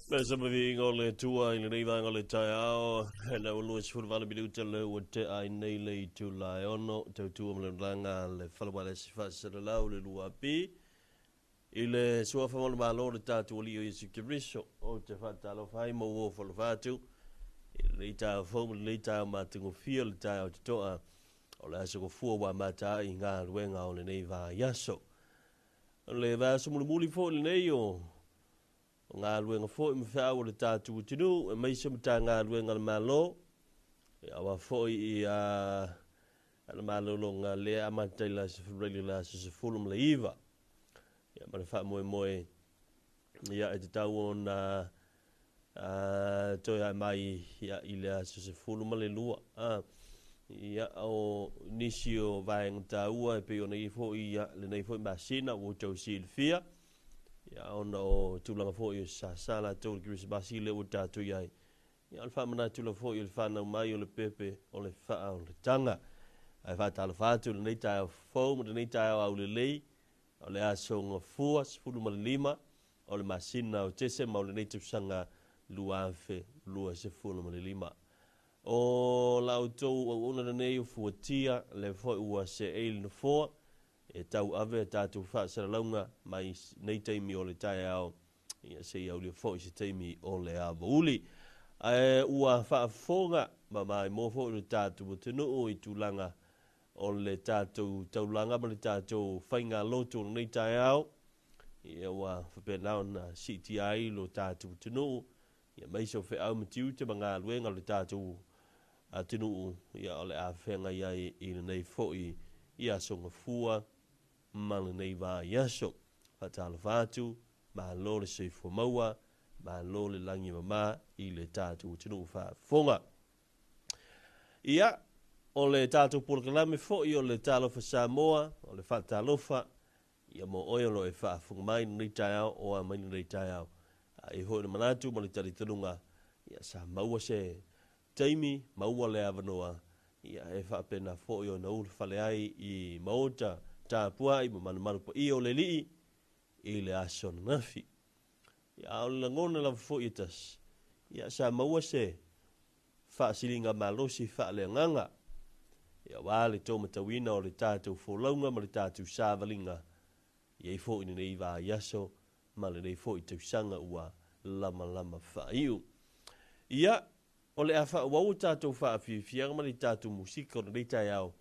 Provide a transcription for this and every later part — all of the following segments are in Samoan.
Le samaviiga o le Atua i lenei vaega o le taeao, e na ua 28 minuta le ua tea ai nei le itula e 6, tautua ma le ulaga le fale uaelesi faasalalau le 2AP i le suafa o le Malo o le tatou Alii o Iesu Keriso. Ou te faatalofa ai ma ua ofo alofa atu i lenei taeao fou ma lenei taeao matagofie, o le taeao totoa o le aso gafua ua amata ai galuega o lenei vaiaso. O le vaiaso mulimuli foi lenei o galuega foi ma feau o le tatou atunuu, e maise Matagaluega a le Malo, aua foi i le malologa lea amata i le aso Faraile le aso 19. Ia, ma le faamoemoe, ia, e tatau ona toe ae mai, ia, i le aso 12. Ia, o nisi o vaega taua e pei ona i ai foi, ia, lenei foi masina ua outou silafia, ia, ona o tulaga foi o sasa latou le Kerisimasi lea ua tatou i ai. Ia, o le faamanatu lava foi o le fanau mai o le pepe o le faaolataga. Ae faatalofa atu i lenei taeao fou ma lenei taeao aulelei o le aso Gafua 15 o le masina o Tesema o lenei tausaga 2025. O la outou auauna lenei o Fuatia, lea foi ua seei le nofoa e tau ave a tatou faasalalauga mai nei taimi o le taeao, ia, seia aulia foi se taimi o le avouli. Ae ua faafofoga ma maimoa foi le tatou atunuu i tulaga o le tatou taulaga ma le tatou faigalotu o lenei taeao. Ia, ua faapena ona siitia ai lo tatou atunuu, ia, maise o feau ma tiute ma galuega o le tatou atunuu, ia, o le a feagai ai i lenei foi i aso gafua ma lenei vaiaso. Faatalofa atu, malo le soifua maua, malo le lagi e mama i le tatou atunuu faafofoga. Ia, o le tatou polokalame foi o le Talofa Samoa, o le faatalofa, ia, mo oe o lo e faafofoga mai lenei taeao o a mai lenei taeao. A i foi le manatu ma le talitonuga, ia, sa maua se taimi, maua le avanoa, ia, e faapena foi ona ulufale ai i maota tapuai ma malumalu paia o le Alii i le aso ananafi. Ia, a o le lagona lava foi e tasi, ia, sa maua se faasiliga malosi faaleagaga, ia, aua le taumatauina o le tatou folauga ma le tatou savaliga i ai foi lenei vaiaso ma lenei foi tausaga ua lamalama faaiu. Ia, o le a faaauau o tatou faafiafiaga ma le tatou musika o lenei taeao,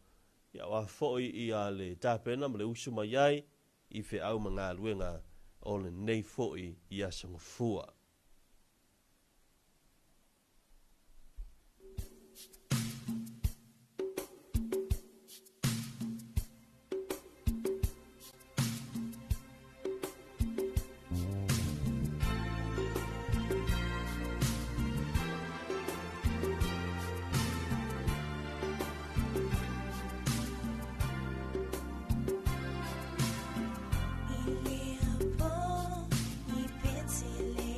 ia, aua foi ia le tapena ma le usu mai ai i feau ma galuega o lenei foi i aso gafua. I le apo i petele.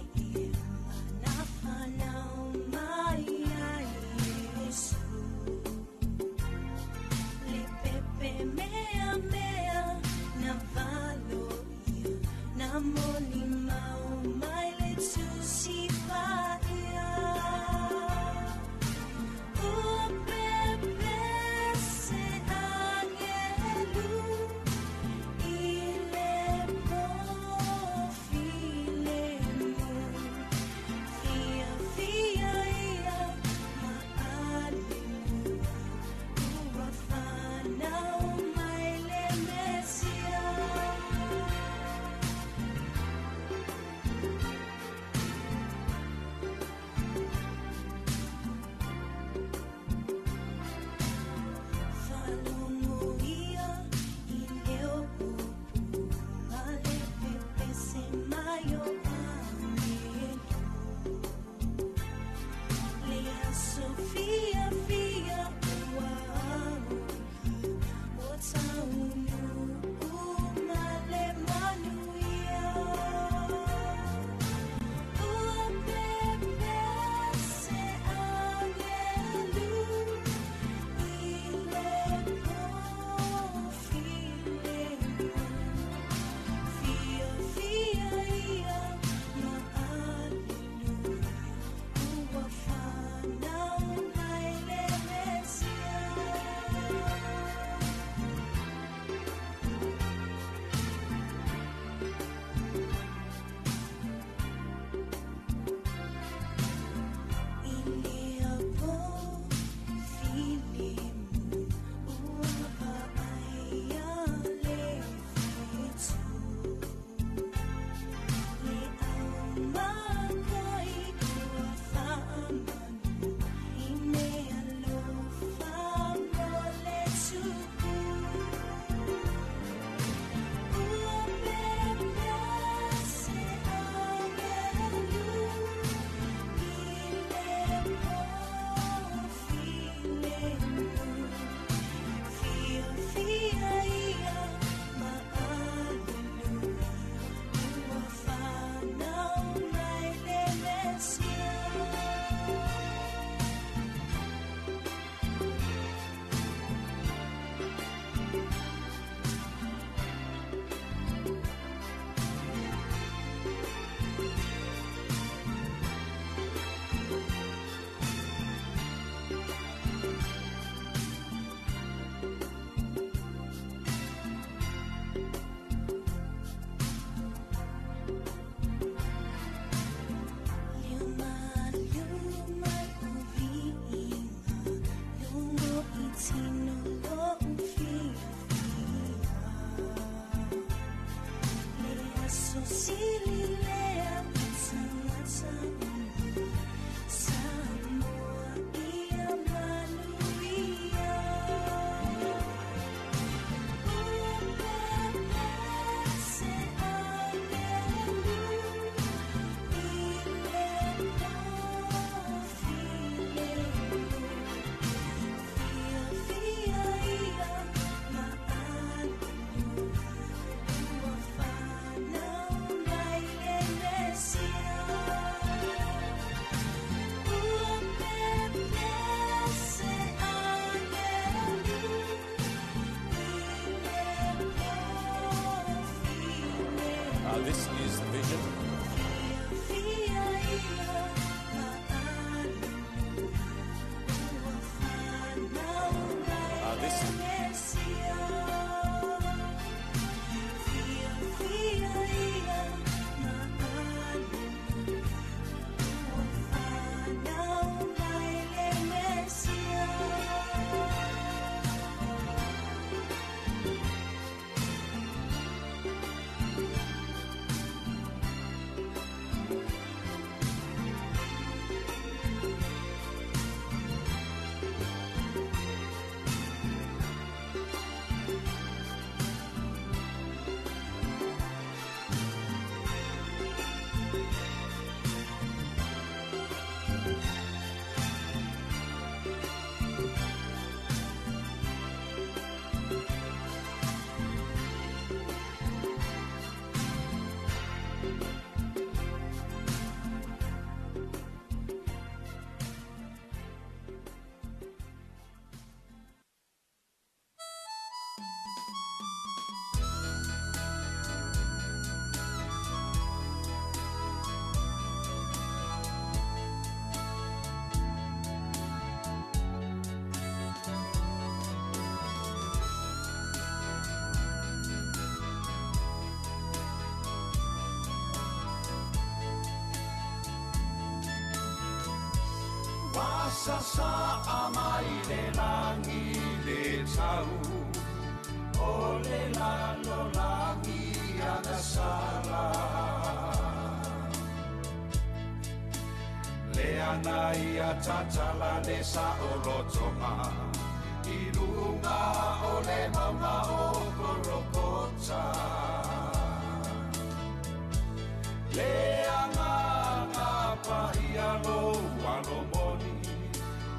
This is the vision. This Sasa amai le langi le tau, o le lalo langi agasala. Le ana ia tatala le sa o lotonga, i lunga o le maunga o Korokota. Le anga ngā paia lo alomoni,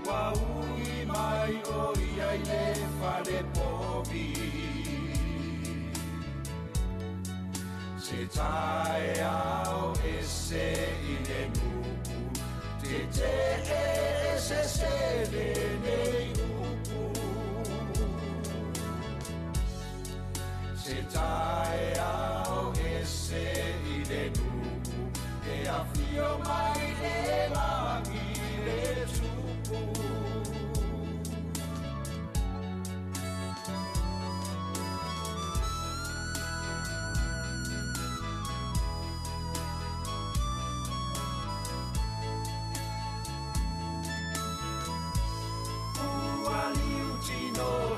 wa ui mai o ia i le fale povi. Se tae ao e se i le nuku, te te e se se le nei upu. Se tae ao e se i le nuku, e awhio mai le langi le tupu.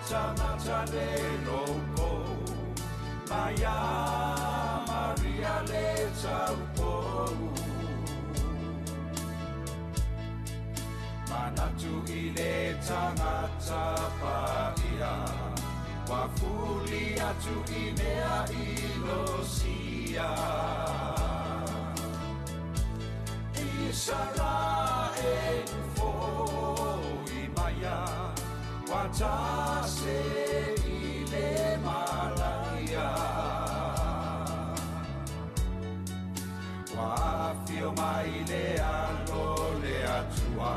Tangata le loko, Maia Maria le taupou. Manatu i le tangata paia, wa fuli atu i mea i losia. Israel foi maia, wa tase i le malaia. Wa whio mai le alo le atua,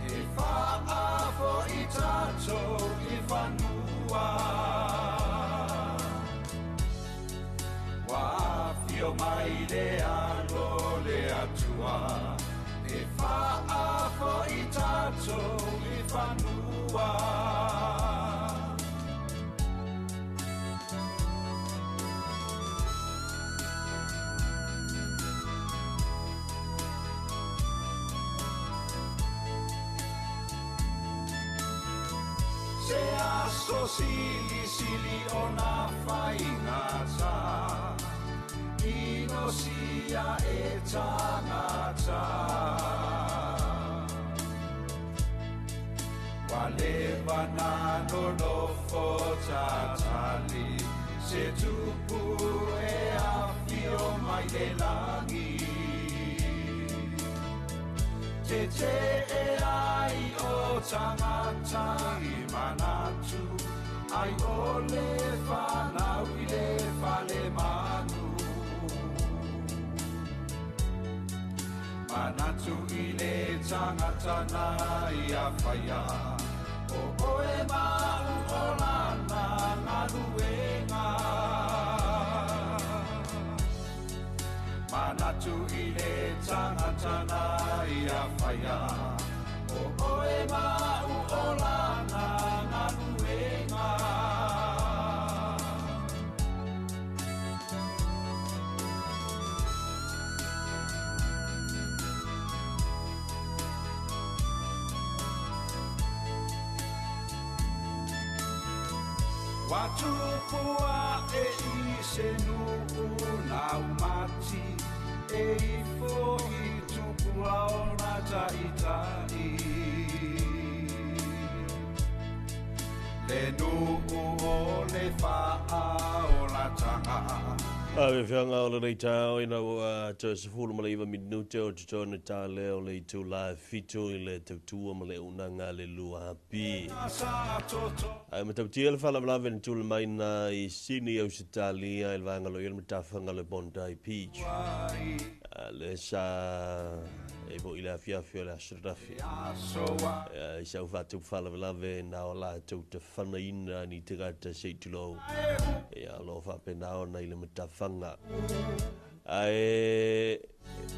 e whaafo i tātou i whanua. Wa whio mai le alo le atua, e whaafo i tātou i whanua. Se aso sili sili o nā whaingata, ino sia e tangata. Wa leva nā nonofo tatali, se tupu e awhio mai le langi. Te te e ai o tangata i manatu, ai o le whanau i le whale manu. Manatu i le tangata nā ia whaia, o oe mau o lana ngaluenga. atu i le tagata na ia whaia O oe mau o lana galuega. Ua tupu aʻe i se nuu laumati e ifo i tupua ona taʻitaʻi. Le nuu o le faaolataga. Ave fianga o lenei tao ina ua toe 19 minute o totonu ta leo le itula e 7 i le tautua ma le unaga le 2 api. Sa toto. Ai matautia le faalavelave na tula mai na i Sini Ausetalia i le vaega lo ia le matafaga le Bondi Beach. Ai Le sa e po i le afiafi o le aso ananafi. Aso a I sau faatupu faalavelave na o latou tafanaina ni tagata se i tulou. Ia o lo o faapena ona i le matafaga. Ae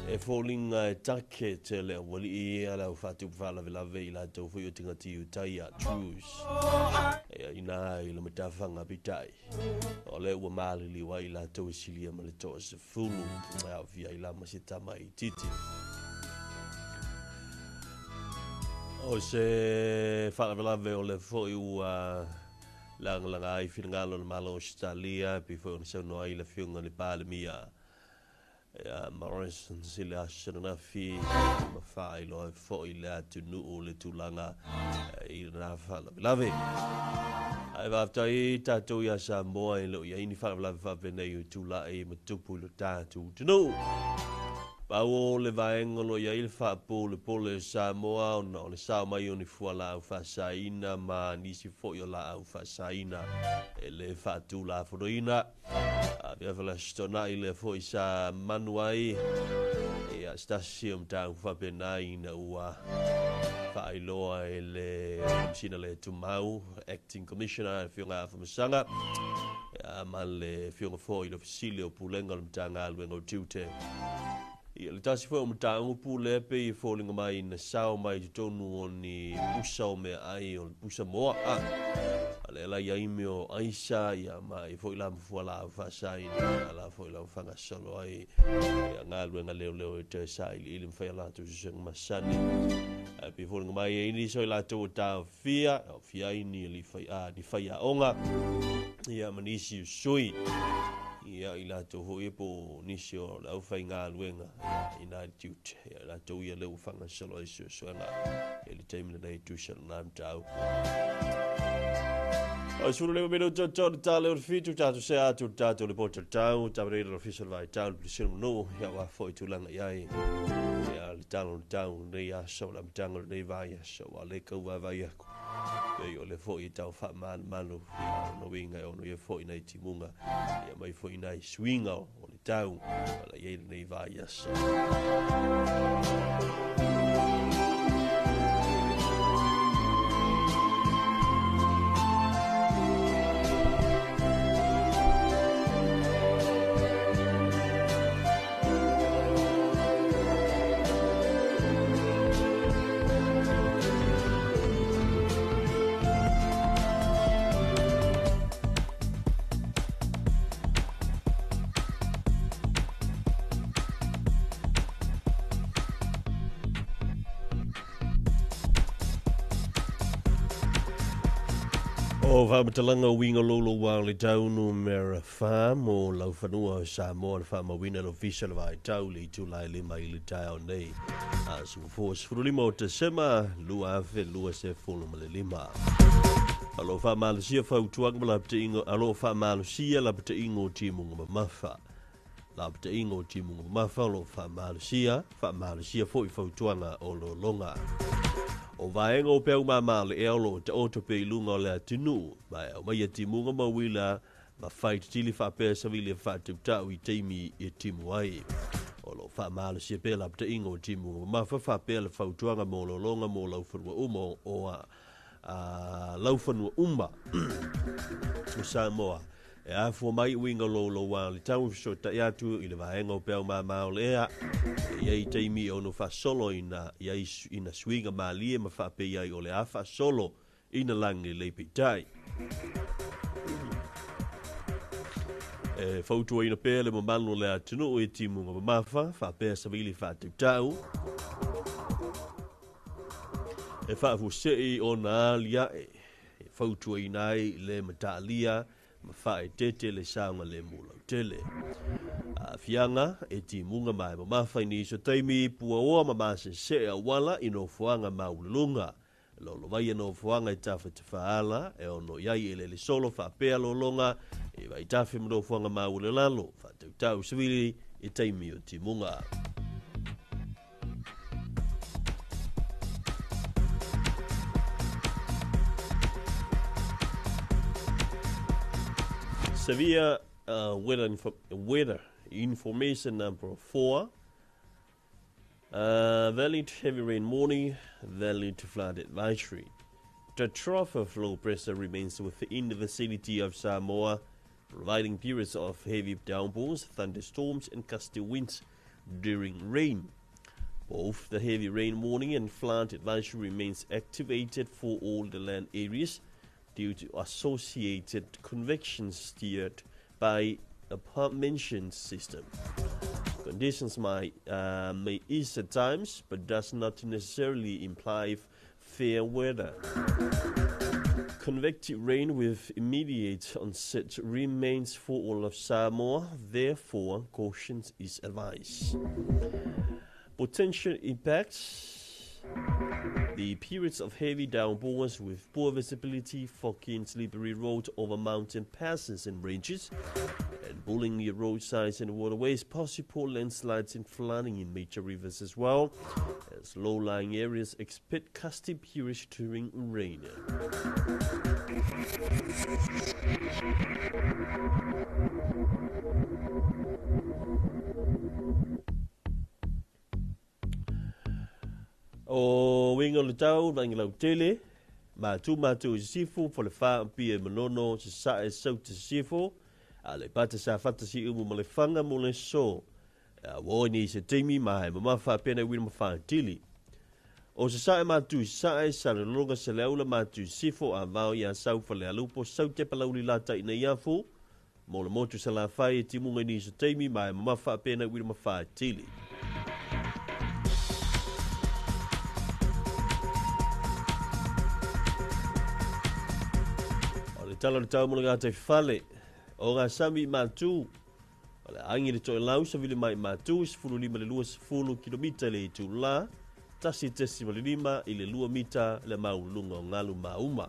e foliga e take tele aualii ia le au faatupu faalavelave i latou foi o tagata Iutaia Jews. Ia ina i le matafaga peitai. O lea ua maliliu ai latou e silia ma le 30 e aofia ai la ma se tamaitiiti. O se faalavelave o le foi ua lagalaga ai finagalo o le Malo o Ausetalia pei foi ona saunoa ai le afioga i le Palemia ia Morrison i le aso ananafi ma faailoa ai foi le atunuu le tulaga i lena faalavelave. Ae faafetai tatou ia Samoa e le o i ai ni faalavelave faapenei o tulai ma tupu i lo tatou atunuu. Pau o le vaega o lo o i ai le faapolepole o Samoa ona o le sao mai o ni fualaau faasaina ma nisi foi o laau faasaina e le faatulafonoina. Avea fa le Aso Toonai lea foi sa manu ai ia se tasi o mataupu faapena ina ua faailoa e le Komesina le Tumau, Acting Commissioner, le Afioga ia Afamasaga, ia ma le Afioga foi i le Ofisa Sili o Pulega o le Matagaluega o Tiute. Ia le tasi foi o mataupu lea pei e foliga mai na sao mai i totonu o ni pusa o meaai o le pusa moa. A lea la i ai mea o aisa ia ma ai foi la ma fualaau faasaina la foi la ua faagasolo ai ia galuega leoleo e toe sailiili ma fai a latou suesuega masani. Ae pei e foliga mai e i ai nisi o i latou ua taofia, e aofia ai ni alii fai, ni faiaoga ia ma nisi o sui ia i latou foi ia po o nisi o le aufaigaluega ia ina i le tiute ia i latou ia lea ua faagasolo ai suesuega i le taimi lenei tusa lena mataupu. O 15 minuta o tolu tale o le 7, tatou sea atu le tatou lipoti o le tau, tapareina le Ofisa o le Vaitau, le Pilisino Manuu, ia aua foi tulaga i ai ia le tala o le tau lenei aso, le amataga o lenei vaiaso, aua o lea e tau vaavaai aku. Pei o lea foi e tau faamalumalu ia ona uiga e ono i ai foi nai timuga ia mai foi nai suiga o le tau o la i ai lenei vaiaso. O faamatalaga o uiga o louloua o le tau numera 4 mo laufanua o Samoa na faamauina e le Ofisa o le Vaitau i le itula e 5 i le taeao nei, aso 15 o Tesema 2025. O lo o faamalosia fautuaga ma lapataiga, o lo o faamalosia lapataiga o timuga mamafa. Lapataiga o timuga mamafa o lo o faamalosia, faamalosia foi fautuaga o lologa. O vaega o peau mama o le ea o lo o taoto pea i luga o le atunuu, ma e aumaia timuga ma uila ma fai tatili faapea savili e faatautau i taimi e timu ai. O lo o faamalosia pea lapataiga o timuga mamafa faapea le fautuaga mo lologa mo laufanua uma o laufanua uma o Samoa. E afua mai uiga louloua o le tau e fesootai atu i le vaega o peau mama o le ea. E i ai taimi e ono faasolo ina i ai ina suiga malie ma faapei ai o le a faasolo ina lagi lelei peitai. E fautuaina pea le mamalu o le atunuu i timuga mamafa faapea savili faatautau e faafuasei ona aliae e fautuaina ai le mataalia ma faaeteete le saogalemu lautele. Aafiaga e timuga ma e mamafa i nisi o taimi puaoa ma masesee auala i nofoaga maualuluga. Lolovaia nofoaga i tafatafaala e ono i ai eleele solo faapea lologa i vaitafe ma nofoaga maualelalo faatautau savili i taimi o timuga. Severe weather information number 4. Valid heavy rain warning, valid flood advisory. The trough of low pressure remains within the vicinity of Samoa, providing periods of heavy downpours, thunderstorms, and gusty winds during rain. Both the heavy rain warning and flood advisory remains activated for all the land areas due to associated convection steered by aforementioned system. Conditions may ease at times, but does not necessarily imply fair weather. Convective rain with immediate onset remains for all of Samoa, therefore caution is advised. Potential impacts: the periods of heavy downpours with poor visibility, foggy and slippery roads over mountain passes and ranges, and bullying near roadsides and waterways, possible landslides and flooding in major rivers as well as low-lying areas expect gusty periods during rain. O uiga o le tau, vaaiga lautele, matu matu i sisifo, Falefa, Apia e Manono, Sasae, Saute sisifo, Aleipata Safata Siumu ma Lefaga mo le aso. Ua oi nei se taimi ma e mamafa faapea nai uila ma faatili. O Sasae matu i Sasae, Salelologa Saleaula matu i sisifo, Avao i Asau Falealupo, Saute Palauli Lata i Neiafu, mo le motu Salafai e timuga i nisi o taimi ma e mamafa faapea nai uila ma faatili. O le tala o le tau mo le gatai fale o ngā sami i matu, o le agi le toelau sa vili mai matu, 15 le 20 kilomita le itula, 1.5 i le 2 mita le maulunga o ngalu mauma.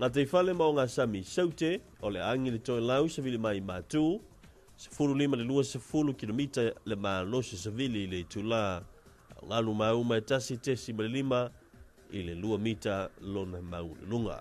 Ngā teifale ma o ngā sami saute, o le agi le toelau sa vili mai matu, 15 le 20 kilomita le malosi sa vili le itula, o ngalu mauma e 1.5 i le 2 mita lona maulunga.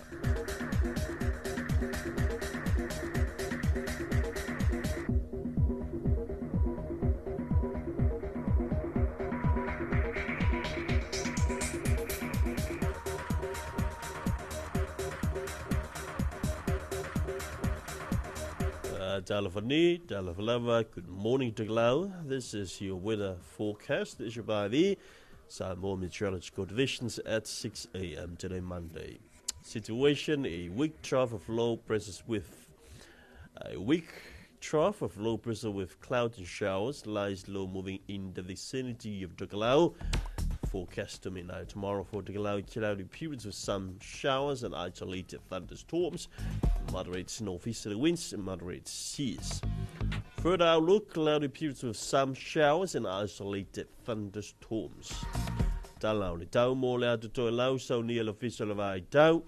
Talafani, Talafalava, good morning Tokelau. This is your weather forecast issued by the Samoa Meteorological Divisions at 6 a.m. today, Monday. Situation: a weak trough of low pressure with clouds and showers lies low moving in the vicinity of Tokelau. Forecast to midnight tomorrow for Tokelau, cloudy periods with some showers and isolated thunderstorms, moderate northeasterly winds and moderate seas. Further outlook, cloudy periods with some showers and isolated thunderstorms. Tala o le tau mo le atu toe lau saunia le ofisa o le vaai tau.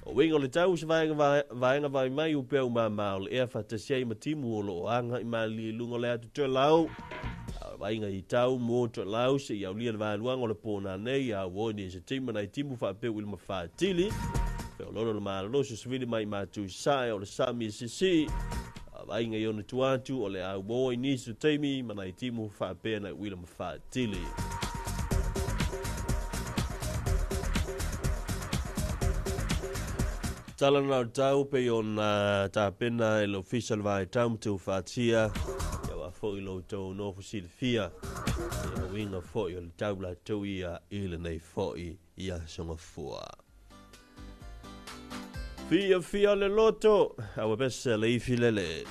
O uiga o le tau se vaega vai mai o peau mama o le ea faatasi ai ma timu o loo aga i malie i luga o le atu toe lau. Vaaiga i tau mo toelau se i aulia le vaeluaga o le pō nei a ua oi se taimi nai timu faapea uila ma faatili. Feoloolo le malolosi o savili mai matu i sae o le sami e sisii. Vaaiga i ona tua atu o le aumoa i nisi o taimi ma nai timu faapea nai uila ma faatili. Tala na o tau pe ona tapena e le ofisa o le Vaitau ma Tuufatia, ia wa foi lo outou nofo silafia ia uiga foi o le tau latou ia i lenei foi i aso gafua. Fiafia le loto, a ua pese le ifi lele.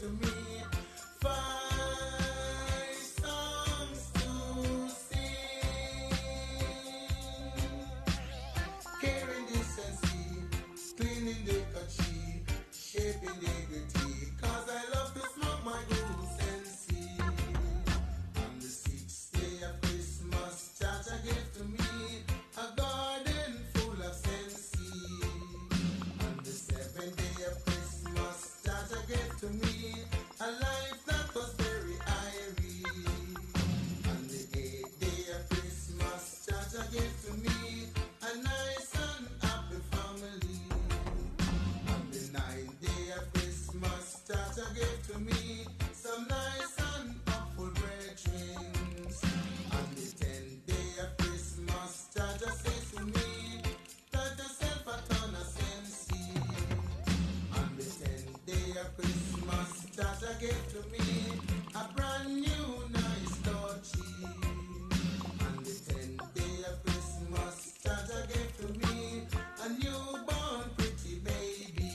to me 5 songs to sing. Caring decency, cleaning the country, shaping dignity, 'cause I love to smoke my good sensi. On the 6th day of Christmas, Jah Jah gave to me a garden full of sensi. On the 7th day of Christmas, Jah Jah gave to me a life that was very irie. On the 8th day of Christmas, Jah Jah gave to me a nice and happy family. On the 9th day of Christmas, Jah Jah gave to me some nice and hopeful brethren. On the 10th day of Christmas, Jah Jah says to me, plant yourself a ton of sensi. On the 10th day of Christmas, Jah Jah gave to me a brand new nice dodgy. On the 10th day of Christmas, Jah Jah gave to me a newborn pretty baby.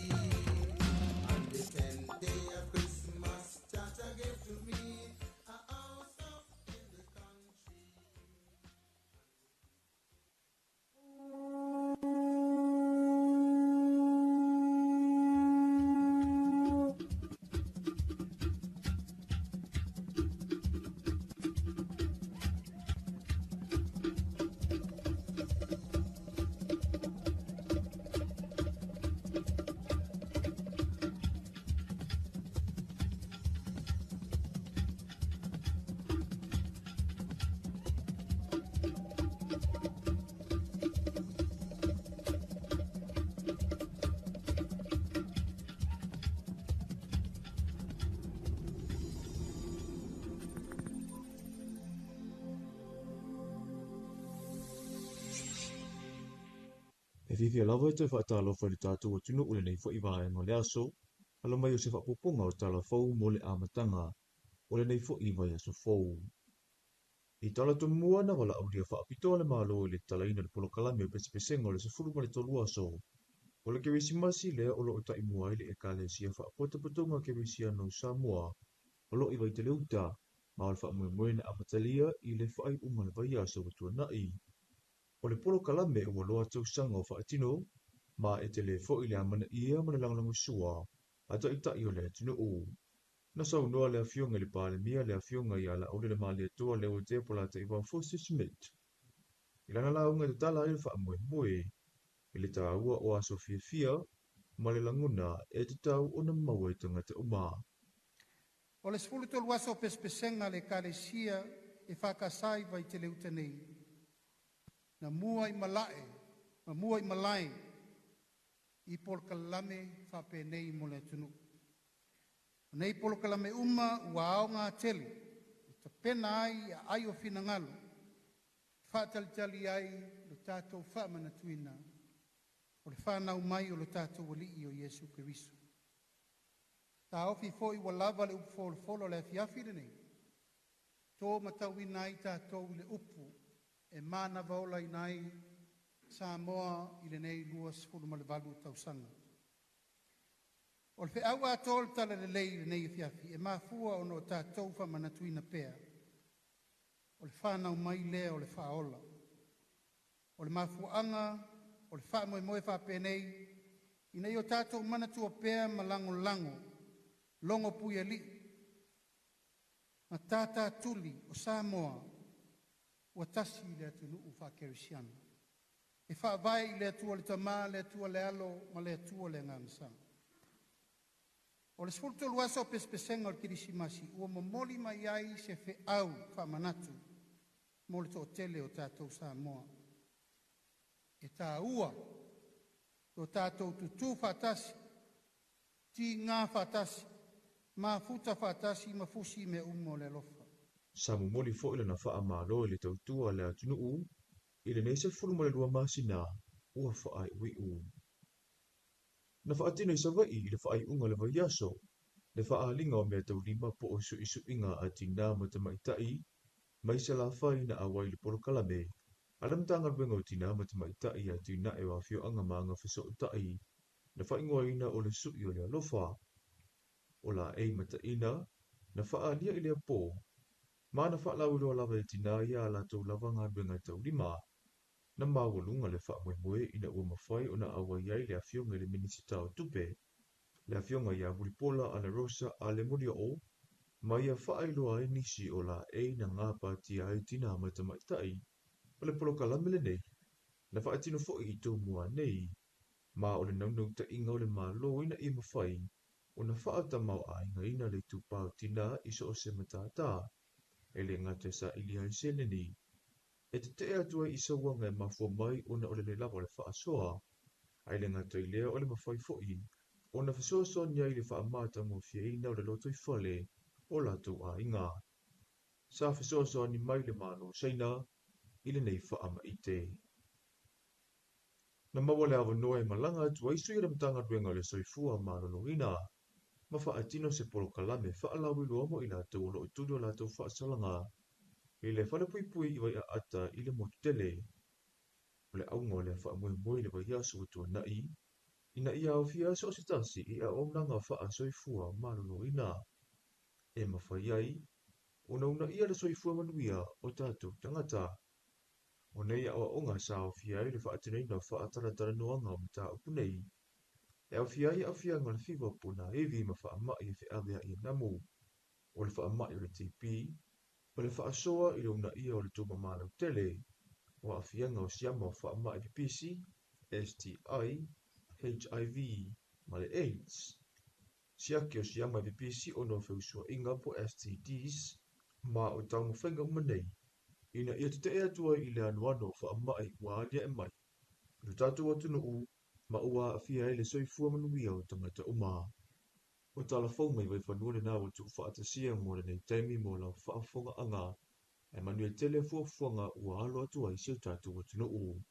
On the 10th day of Christmas, Jah Jah gave to me a house up in the country. E fiafia lava e toe faatalofa i le tatou atunuu lenei fo'i vaega o le aso, ala mai o se faapuapuga o tala fou mo le amataga o lenei fo'i vaiaso fou. I tala tomua na valaaulia faapitoa le Malo i le tatalaina o le polokalame o pesepesega o le 13 aso o le Kerisimasi lea o loo taimua ai le Ekalesia Faapotopotoga Kerisiano o Samoa o loo i Vaiteleuta ma o le faamoemoe na amatalia i le faaiuga o le vaiaso ua tuanai. O le polokalame ua loa tausaga o faatino ma e tele fo'i le amanaia ma le lagolagosua a ta'ita'i o le atunuu. Na saunoa le afioga i le Palemia le afioga ia Laaulialemalietoa Leuatea Polataivao Fosi Smith i lana lauga e tatala ai le faamoemoe i le taua o aso fiafia ma le lagona e tatau ona maua i tagata uma. O le 13 aso o pesepesega a le Ekalesia e faakasa i Vaiteleuta nei, na mua i malae, ma mua i malae i polokalame faapenei mo le atunuu. O nei polokalame uma ua aoga tele e tapena ai aai o finagalo, faatalitali ai lo tatou faamanatuina o le whanau mai o lo tatou alii o Iesu Keriso. Taofi fo'i ua lava le upu folofolo le afiafi lenei, tō matauina ai tatou i le upu e manava olaina ai Samoa i lenei 28 tausaga. O le feau atoa o le talalelei i lenei afiafi e mafua ona o tatou faamanatuina pea o le whanau mai lea o le faaola. O le mafuaaga o le faamoemoe faapenei ina ia o tatou manatua pea ma lagolago logo puialii ma tātātuli o Samoa ua tasi i le atunuu faakerisiano. E faavae i le Atua le Tamā, le Atua le Alo ma le Atua le Agaga Sa. O le 13 aso o pesepesega o le Kerisimasi ua momoli mai ai se feau faamanatu mo le toatele o tatou Samoa. E tāua o tatou tutū faatasi, tigā faatasi, mafuta faatasi ma fusi mea uma o le alofa. Sa momoli fo'i lana faamalo i le tautua a le atunuu i lenei 12 masina ua faaiuiu. Na faatino i Savaii i le faaiuga o le vaiaso le faaaliga o mea taulima po o suʻisuʻiga a tinā ma tamaitaʻi mai Salafai na auai i le polokalame a le Matagaluega o Tinā ma Tamaitai Atinae o Afioaga ma Agafesootai na faaigoaina o le Suʻi o le Alofa. O laei mataina na faaalia i lea pō, ma na faalauiloa lava e tinā ia a latou lava galuega taulima. Na maualuga le faamoemoe ina ua mafai ona auai ai le Afioga i le Minisita o Tupe, le Afioga ia Mulipola Anarosa Ale Molioo, ma ia faailoa ai nisi o laei na gapatia ai tinā ma tamaitai. O le polokalame lenei na faatino foi i Tumua nei, ma o le naunautaiga o le Malo ina ia mafai ona faatamaoaigaina le itupa o tinā i so o se matata, e le gata e saili ai seleni, e tetee atu ai i sauaga e mafua mai ona o le le lava o le faasoa, ae le gata i lea o le mafai foi ona fesoasoani ai i le faamatagofieina o le lotoifale o latou aiga. Sa fesoasoani mai le Malo o Saina i lenei faamaite. Na maua le avanoa e malaga atu ai sui o le Matagaluega o le Soifua Maloloina ma faatino se polokalame faalauiloa mo i latou o lo o tuli o latou faasalaga i le falepuipui i Vaiaata i le motu tele. O le auga o lea faamoemoe i le vaiaso ua tuanai, ina ia aofia so o se tasi i auaunaga faasoifua maloloina, e mafai ai ona uunaia le soifua manuia o tatou tagata. O nei aoaoga sa aofia ai le faatinoina o faatalatalanoaga o mataupu nei, e aofia ai aafiaga o le fiva o ponaivi ma faamai e feaveai e namu, o le faamai o le TB, o le faasoa i le uunaia o le tumama lautele, o aafiaga o siama o faamai pipisi, STI, HIV ma le AIDS, siaki o siama e pipisi ona o feusuaiga po STDs, ma o taumafaiga uma nei ina ia tetee atu ai i le anoano o faamai ua aliae mai i lo tatou atunuu ma ua aafia ai le soifua manuia o tagata uma. O tala fou mai Vaifanua lena ua tuufaatasia mo lenei taimi mo lau faafofogaaga, ae manuia tele fuafuaga ua alo atu ai si o tatou atunuu.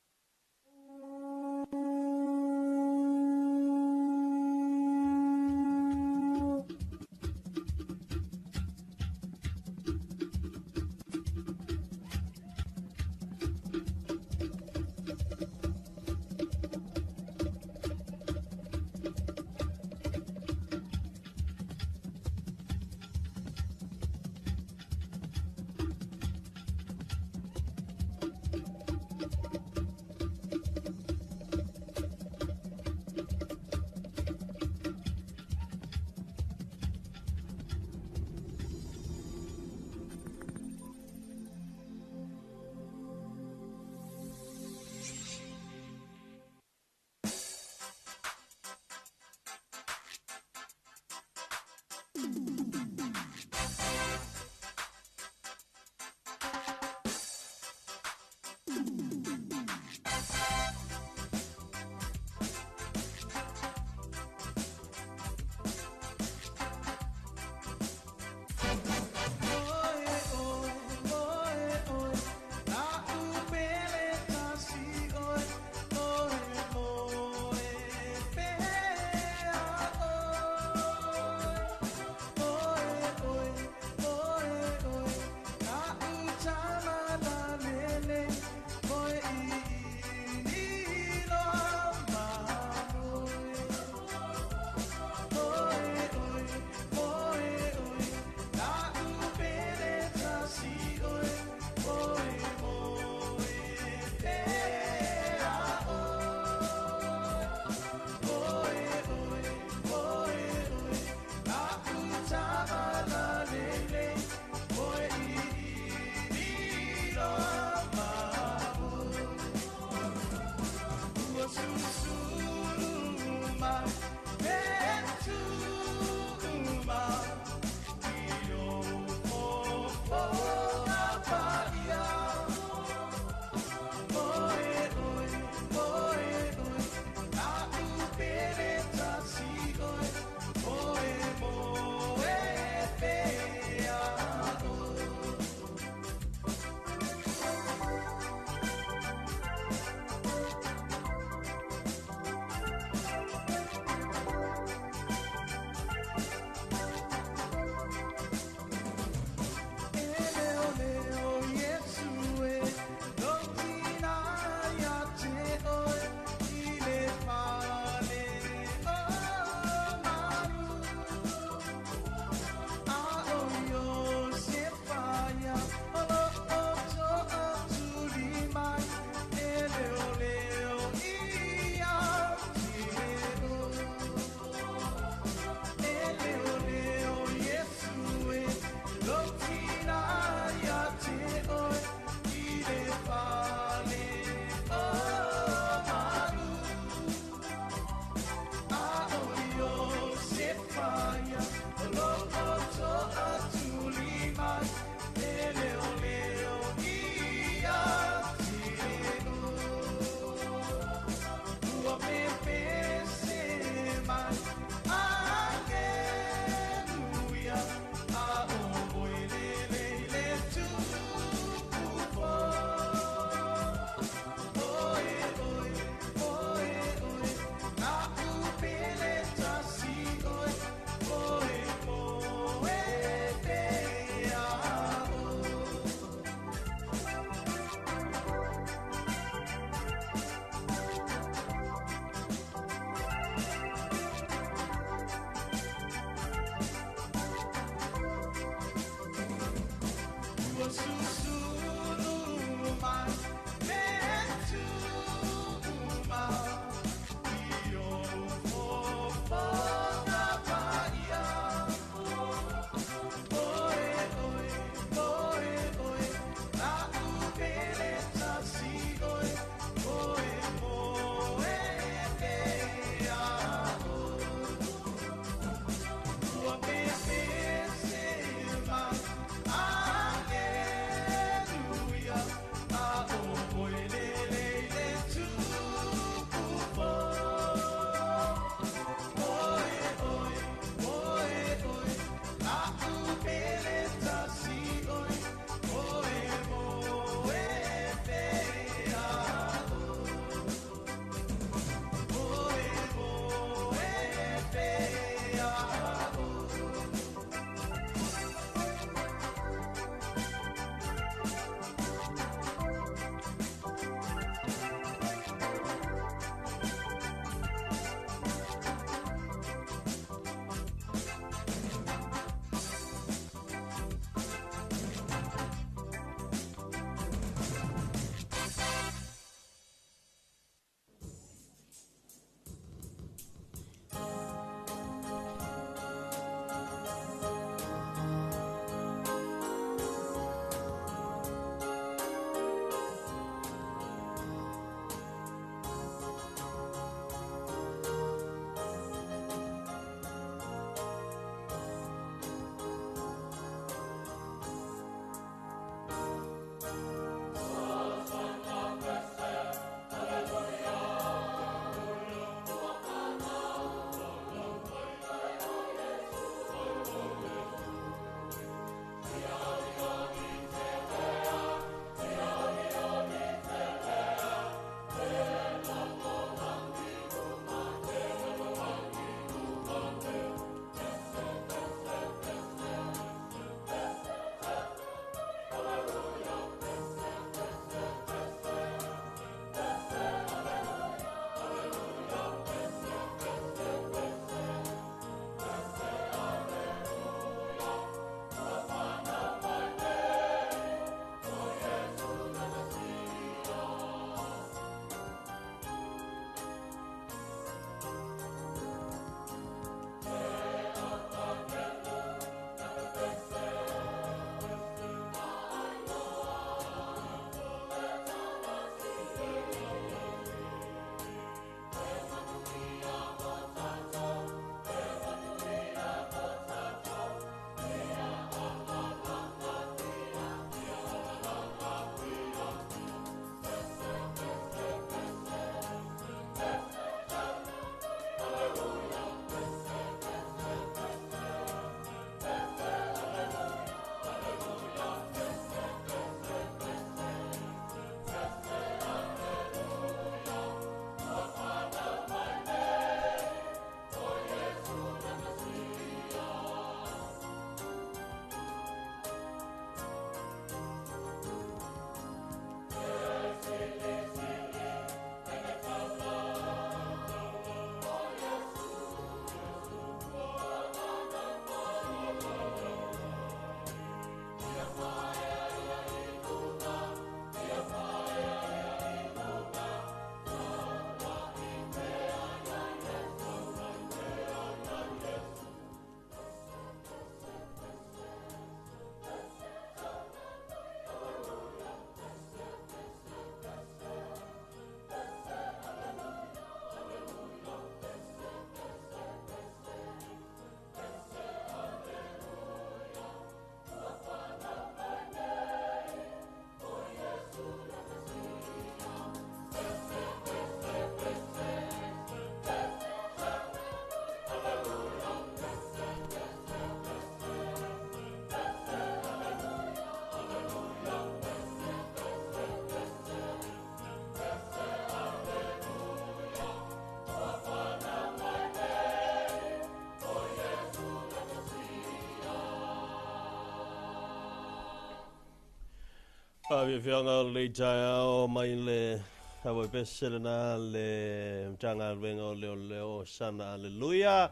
Faafiafiaga o lenei taeao mai le Auaipese lena le Matagaluega o Leoleo o Sana Aleluia.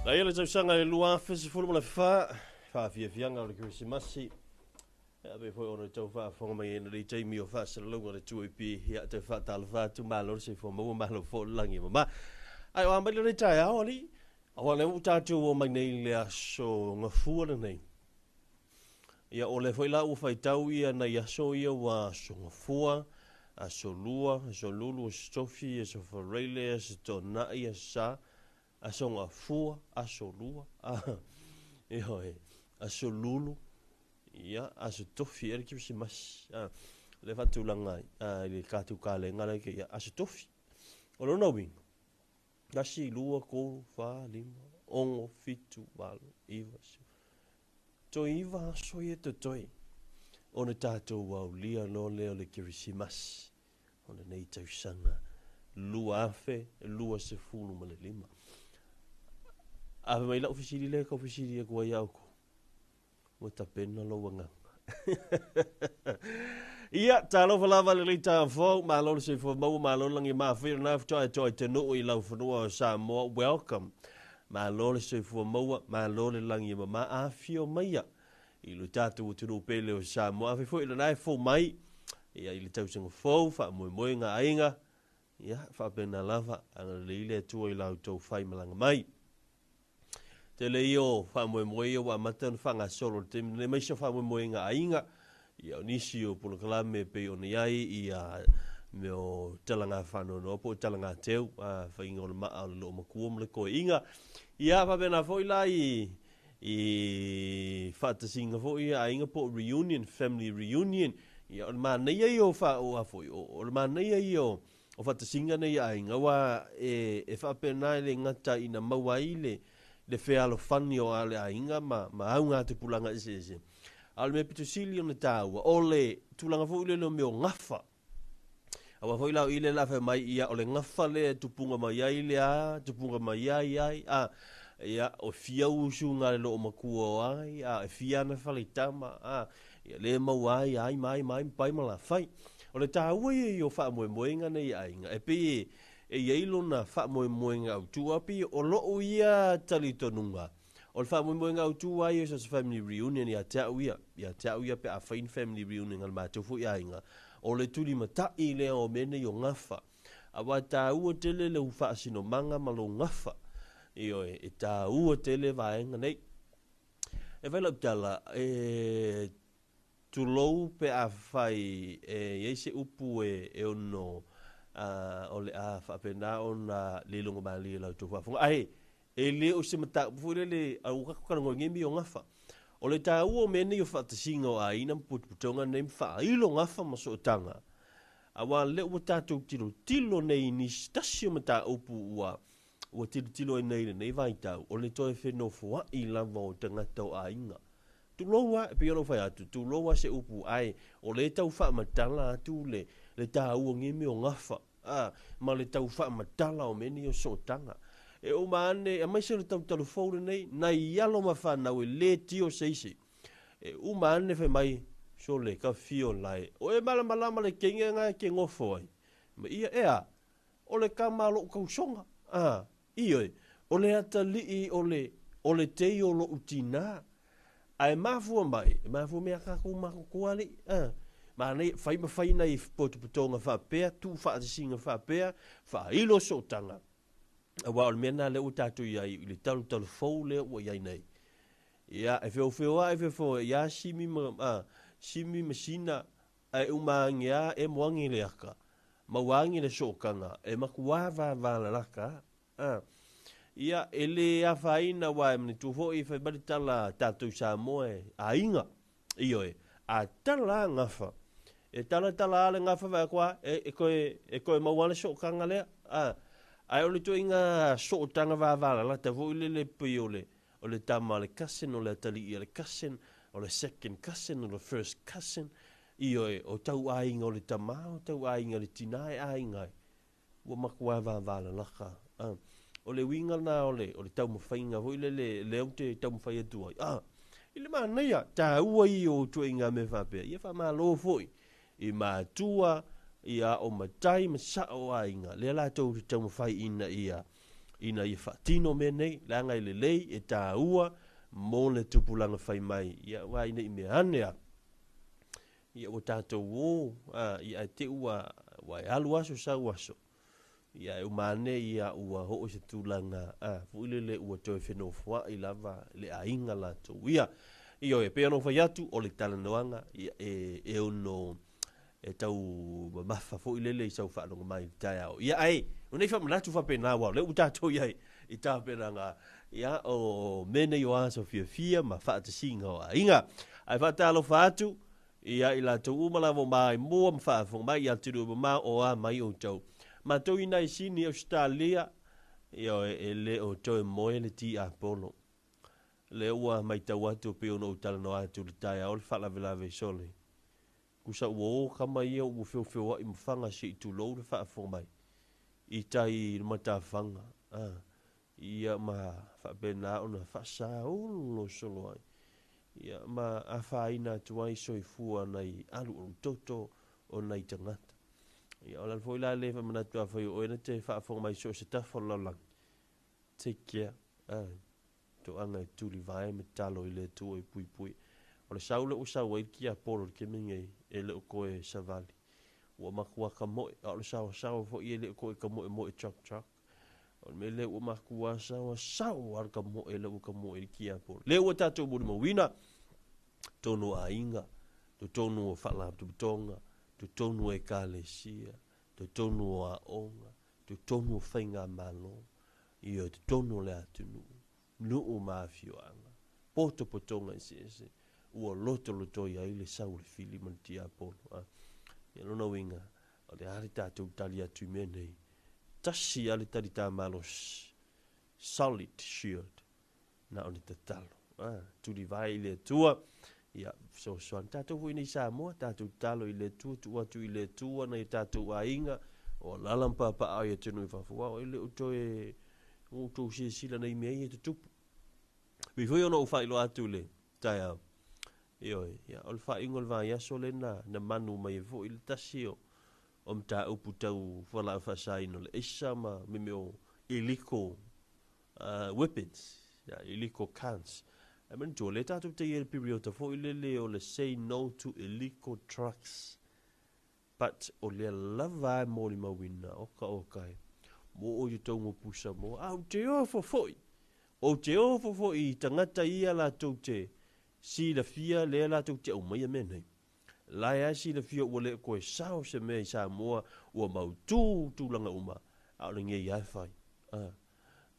Na ia le tausaga i le 2014, faafiafiaga o le Kerisimasi. E ave foi ona tau faafofoga mai ai lenei taimi o faasalalauga le 2AP. Ia, toe faatalofa atu, malo le soifua maua, malo foi le lagi e mama. Ae o a mai lenei taeao, alii, aua lea ua tatou o mai nei i le aso Gafua lenei. Ia, o lea foi la ua faitau ia nai aso ia ua aso Gafua, aso Lua, aso Lulu, aso Tofi, aso Faraile, aso Toonai, aso Sa, aso Gafua, aso Lua, ioe, aso Lulu, ia, aso Tofi ea le Kerisimasi. Lea faatulaga ai i le tatou kalenga lea ia aso Tofi. O lona uiga, 1, 2, 3, 4, 5, 6, 7, 8, 9, 10. Toe 9 aso ia totoe ona tatou aulia loa lea o le Kerisimasi o lenei tausaga 2025. Ave mai lau fesili lea e tau fesili atu ai ia outou. Ua tapena lou agaga. Ia, talofa lava i lenei taeao fou, malo le soifua maua, malo le lagi e mafai, lena faatoa e toa i te nuu i laufanua o Samoa, welcome. Malo le soifua maua, malo le lagi e mama, afio maia i lo tatou atunuu pele o Samoa. Afai foi lena e fou mai, ia i le tausaga fou, faamoemoega aiga, ia faapena lava, agalelei le Atua i la outou faimalaga mai. Tele ia o faamoemoe ia ua amata ona faagasolo i le taimi lenei, aemaise o faamoemoega aiga, ia o nisi o polokalame e pei ona i ai ia mea o talaga faanoanoa po o talaga teu, a faiga o le maa o le loomatua ma le toeaiga. Ia faapena foi la i i faatasiga foi ia aiga po o reunion, family reunion. Ia o le manaia ia o faa, o a foi, o le manaia ia o O faatasiga nei a aiga, aua e, e faapena e le gata ina maua ai le, le fealofani o le aiga ma, ma augatupulaga eseese. A o le mea pito sili ona taua, o le tulaga foi lele o mea o gafa. Aua foi la o i lea la fai mai, ia, o le gafa lea e tupuga mai ai le a, tupuga mai ai ai, a, ia, o fia usuga a le loomatua o ai, a, e fia ana faleitama, a, Ia le maua ai ai ma ai ma ai ma pai ma lafai. O le taua ia i o faamoemoega nei aiga, e pei e i ai lona faamoemoega autu, aua pei o lou ia talitonuga, o le faamoemoega autu lava ia o se family reunion ia te au ia, ia te au ia pe a fai ni family reunion a le matou foi aiga, o le tulimatai lea o mea nei o gafa. Aua e taua tele lou faasinomaga ma lou gafa. Ioe, e taua tele vaega nei. E fai lau tala, e tulou pe afai e i ai se upu e ono o le a faapena ona le logomalie i la outou faafofoga. Ae e le o se mataupu foi lele a ua tatou talanoa i nei mea o gafa. O le taua o mea nei o faatasiga o aiga ma putuputoga nei ma faailo gafa ma sootaga, aua o lea ua tatou tilotilo nei i nisi tasi o mataupu ua Ua tilotilo ai nei i lenei vaitau, o le toe fenofoai lava o tagata o aiga. Tulou lava, e pei ona ou fai atu, tulou lava se upu, ae o lea e tau faamatala atu le, le taua o nei mea o gafa, a, ma le tau faamatala o mea nei o sootaga. E uma ane, aemaise o le tautalo fou lenei, nai alo ma fanau e le tio se isi. E uma ane fai mai, sole, ka fio lae, o e malamalama le kenge nga e ke ngofo ai. Ma ia, e a, O le kama a loʻu kausoga, a, ioe, o le atalii o le, o le tei o loʻu tinā. A e mafua mai, e mafua mai a kākou matutua alii, a, manaia, fai ma fai nai potopotoga faapea, tuufaatasiga faapea, faailo sootaga, aua o le mea lena lea ua tatou i ai i le talutalu fou lea ua i ai nei. Ia, e feofeoaʻi, feofeoaʻi ia Simi ma, a, Simi ma Sina, Ae uma age a, emo age le aka, maua age le sootaga, e matua vāvālalaka a. Ia, e le afaina aua e manatua foi e fai mai le tala a tatou Samoa e aiga, ioe, a tala a gafa, e tala tala a le gafa vae atu a, e, e toe, e toe maua a le sootaga lea, a. Ae o le ituaiga sootaga vāvālalata foi lele pei o le, o le tama a le cousin, o le atalii a le cousin, o le second cousin, o le first cousin, ioe, o tau aiga o le tamā, o tau aiga o le tinā e aiga ai. Ua matua vāvālalaka. O le uiga lena o le, o le taumafaiga foi lele, lea ou te taumafai atu ai, a, I le manaia, taua ia o ituaiga mea faapea, ia faamalo foi i matua, ia o matai ma sao o aiga, lea latou te taumafai ina ia, ina ia faatino mea nei, leaga e lelei, e taua mo le tupulaga fai mai, ia aua ina i mea ane a, ia ua tatou o, a, ia ae te ua, ua e alu aso sau aso, ia e uma ane ia ua oo i se tulaga, a, foi lele ua toe fenofoai lava le aiga latou ia. Ioe, e pei ona ou fai atu, o le talanoaga, ia, e, e ono, e tau mamafa foi lele i sau faalogo mai i le taeao. Ia ae, o nei faamanatu faapena aua o lea ua tatou i ai i tapenaga, ia, o mea nei o aso fiafia ma faatasiga o aiga. Ae faatalofa atu ia i latou uma lava o maimoa ma faafofoga mai i atunuu mamao o a mai outou. Matou i nai Sini, Ausetalia, ioe, e le o toe moe le tiapolo. Lea ua matau atu pei ona ou talanoa atu i le taeao le faalavelave sole. Tusa ua o tama ia ua feofeoai ma faga se i tulou le faafofoga mai i tai i le matafaga, a, ia ma faapena ona faasaolo solo ai, ia ma afaina atu ai soifua nai alualu toto o nai tagata. Ia, o le ala foi la lea e faamanatu afai o oe na te faafofoga mai i so o se tafa o le lalolagi, take care, a. Toaga e tulivae ma tatalo i le Atua e puipui. O le sau lea ua sau ai le tiapolo i le taimi lenei, e le o toe savali. Ua matua tamoe, a o le saoasaoa foi e le o toe tamoemoe truck truck. O le mea lea ua matua saoasaoa lava le tamoe lea ua tamoe ai le tiapolo. Lea ua tatou molimauina, totonu o aiga, totonu o faalapotopotoga, totonu o ekalesia, totonu o aoga, totonu o faigamalo, ia totonu o le atunuu, nuu ma afioaga, potopotoga eseese, ua lotolotoi ai le sau o le fili ma le tiapolo. A. Ia lona uiga, o le a le tatou tali atu i mea nei? Tasi lava le talitā malosi, solid shield, na o le tatalo. A, tulivae i le Atua, ia, fesoasoani. Tatou foi nei Samoa, tatou tatalo i le Atua, tuu atu i le Atua nai o tatou aiga, o alaala ma papaaao i atunuu i fafo, aua e le o toe ua outou silasila nai mea ia e tutupu. Pei foi ona ou faailoa atu i le taeao, ioe, ia, o le faaiuga o le vaiaso lea na, na manu mai ai foi le tasi o, o mataupu tau fualaau faasaina o le aisa ma mea o illegal weapons, ia, illegal cans. Ae manatua, o lea tatou te i ai i le piriota foi lele o le say no to illegal drugs. But o lea lava e molimauina, oka oka e, mo o i totonu o pusa moa. A ou te ofo foi, ou te ofo foi i tagata ia latou te silafia lea latou te aumaia mea nei. La e lava silafia ua le toe sao se mea i Samoa, ua mautu tulaga uma, a o lenei lava e fai. A,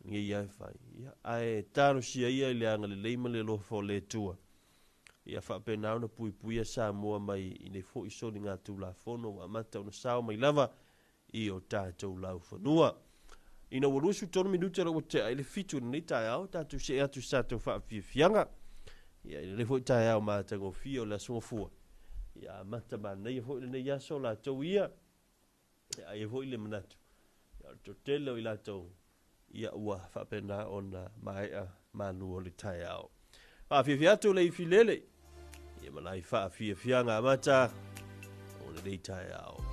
lenei lava e fai. Ia, ae talosia ia i le agalelei ma le alofa o le Atua. Ia faapena ona puipuia Samoa mai i nei foi soligatulafono ua amata ona sao mai lava i o tatou laufanua. Ina ua 23 minute la ua tea i le 7 i lenei taeao, tatou see atu i se tatou faafiafiaga. Ia, i lenei foi taeao matagofie o le Aso Gafua. Ia, amata manaia foi lenei aso latou ia. Ia, ai foi le manatu. Ia, o le toatele o i latou, ia, ua faapena ona maea malu o le taeao. Faafiafia atu le ifilele, ia ma nai faafiafiaga amata o lenei taeao.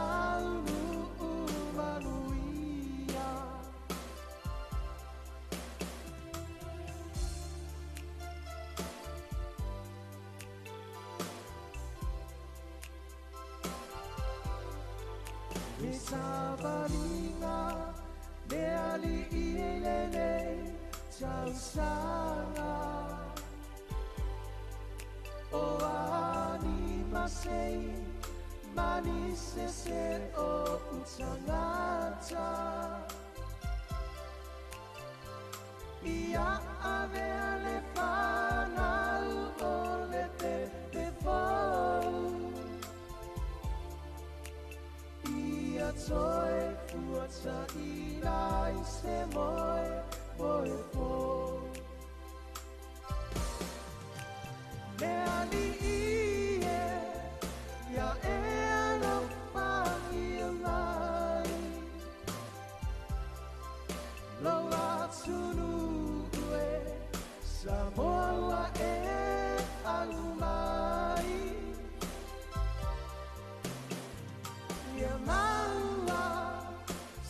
taunuu manuia. Le savaliga le ali'i e lenei tausaga. O ani masei mani sese o utangata. Ia avea le whanau o le pepe fou. Ia toe fuataina i se moe moe fou. Le ali'i e ia e alofagia mai. Lo atunuu e Samoa ua e alu mai. Ia maua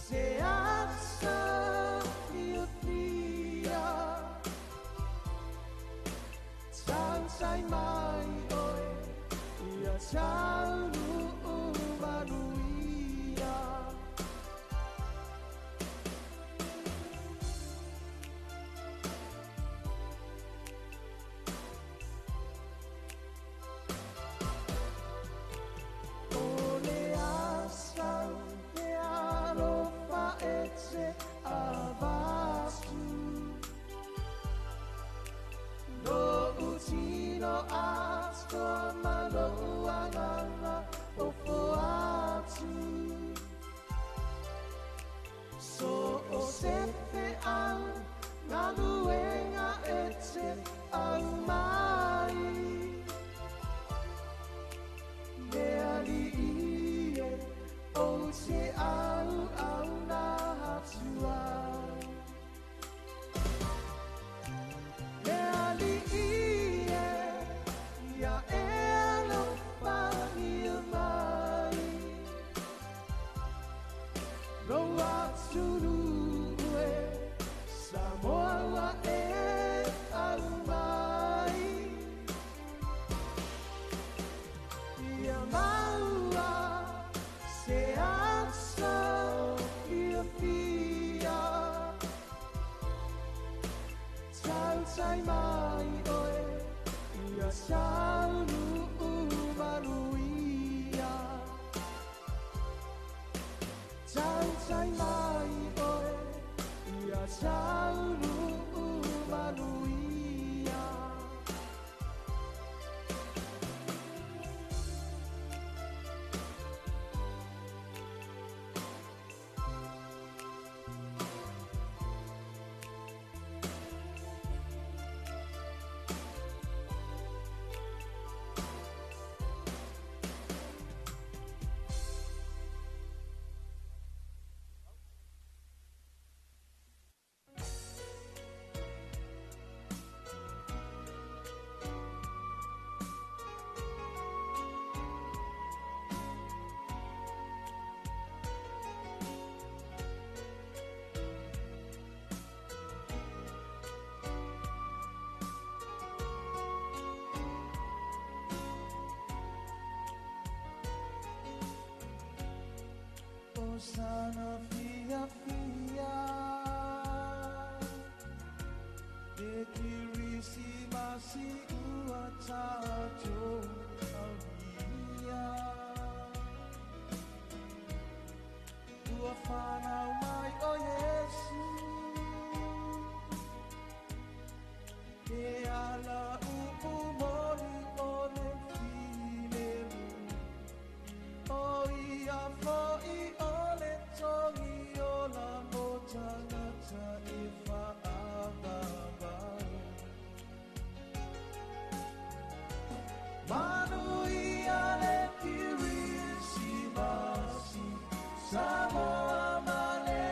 se aso fiafia. Tautai mai oe ia taunuu manuia. O le asa e alofa e te avatu. No utino atoa ma lou agaga ofo atu. So o se feau galuega e te au mai. Le ali'i e o te au au nā atu ai. Le ali'i e ia e alofagia mai. Lo atunuu e Samoa ua e alu mai. Ia maua se aso fiafia. Tautai mai oe ia taunuu manuia. Tautai mai oe ia taunuu manuia. Sana fia fia E Kirisimasi ua tatou aulia. Ua whanau mai o Iesu E ala upu moli o le filemu. O ia fo'i o le togi o la mo tangata e whaavavau. Manuia le Kirisimasi, Samoa ma le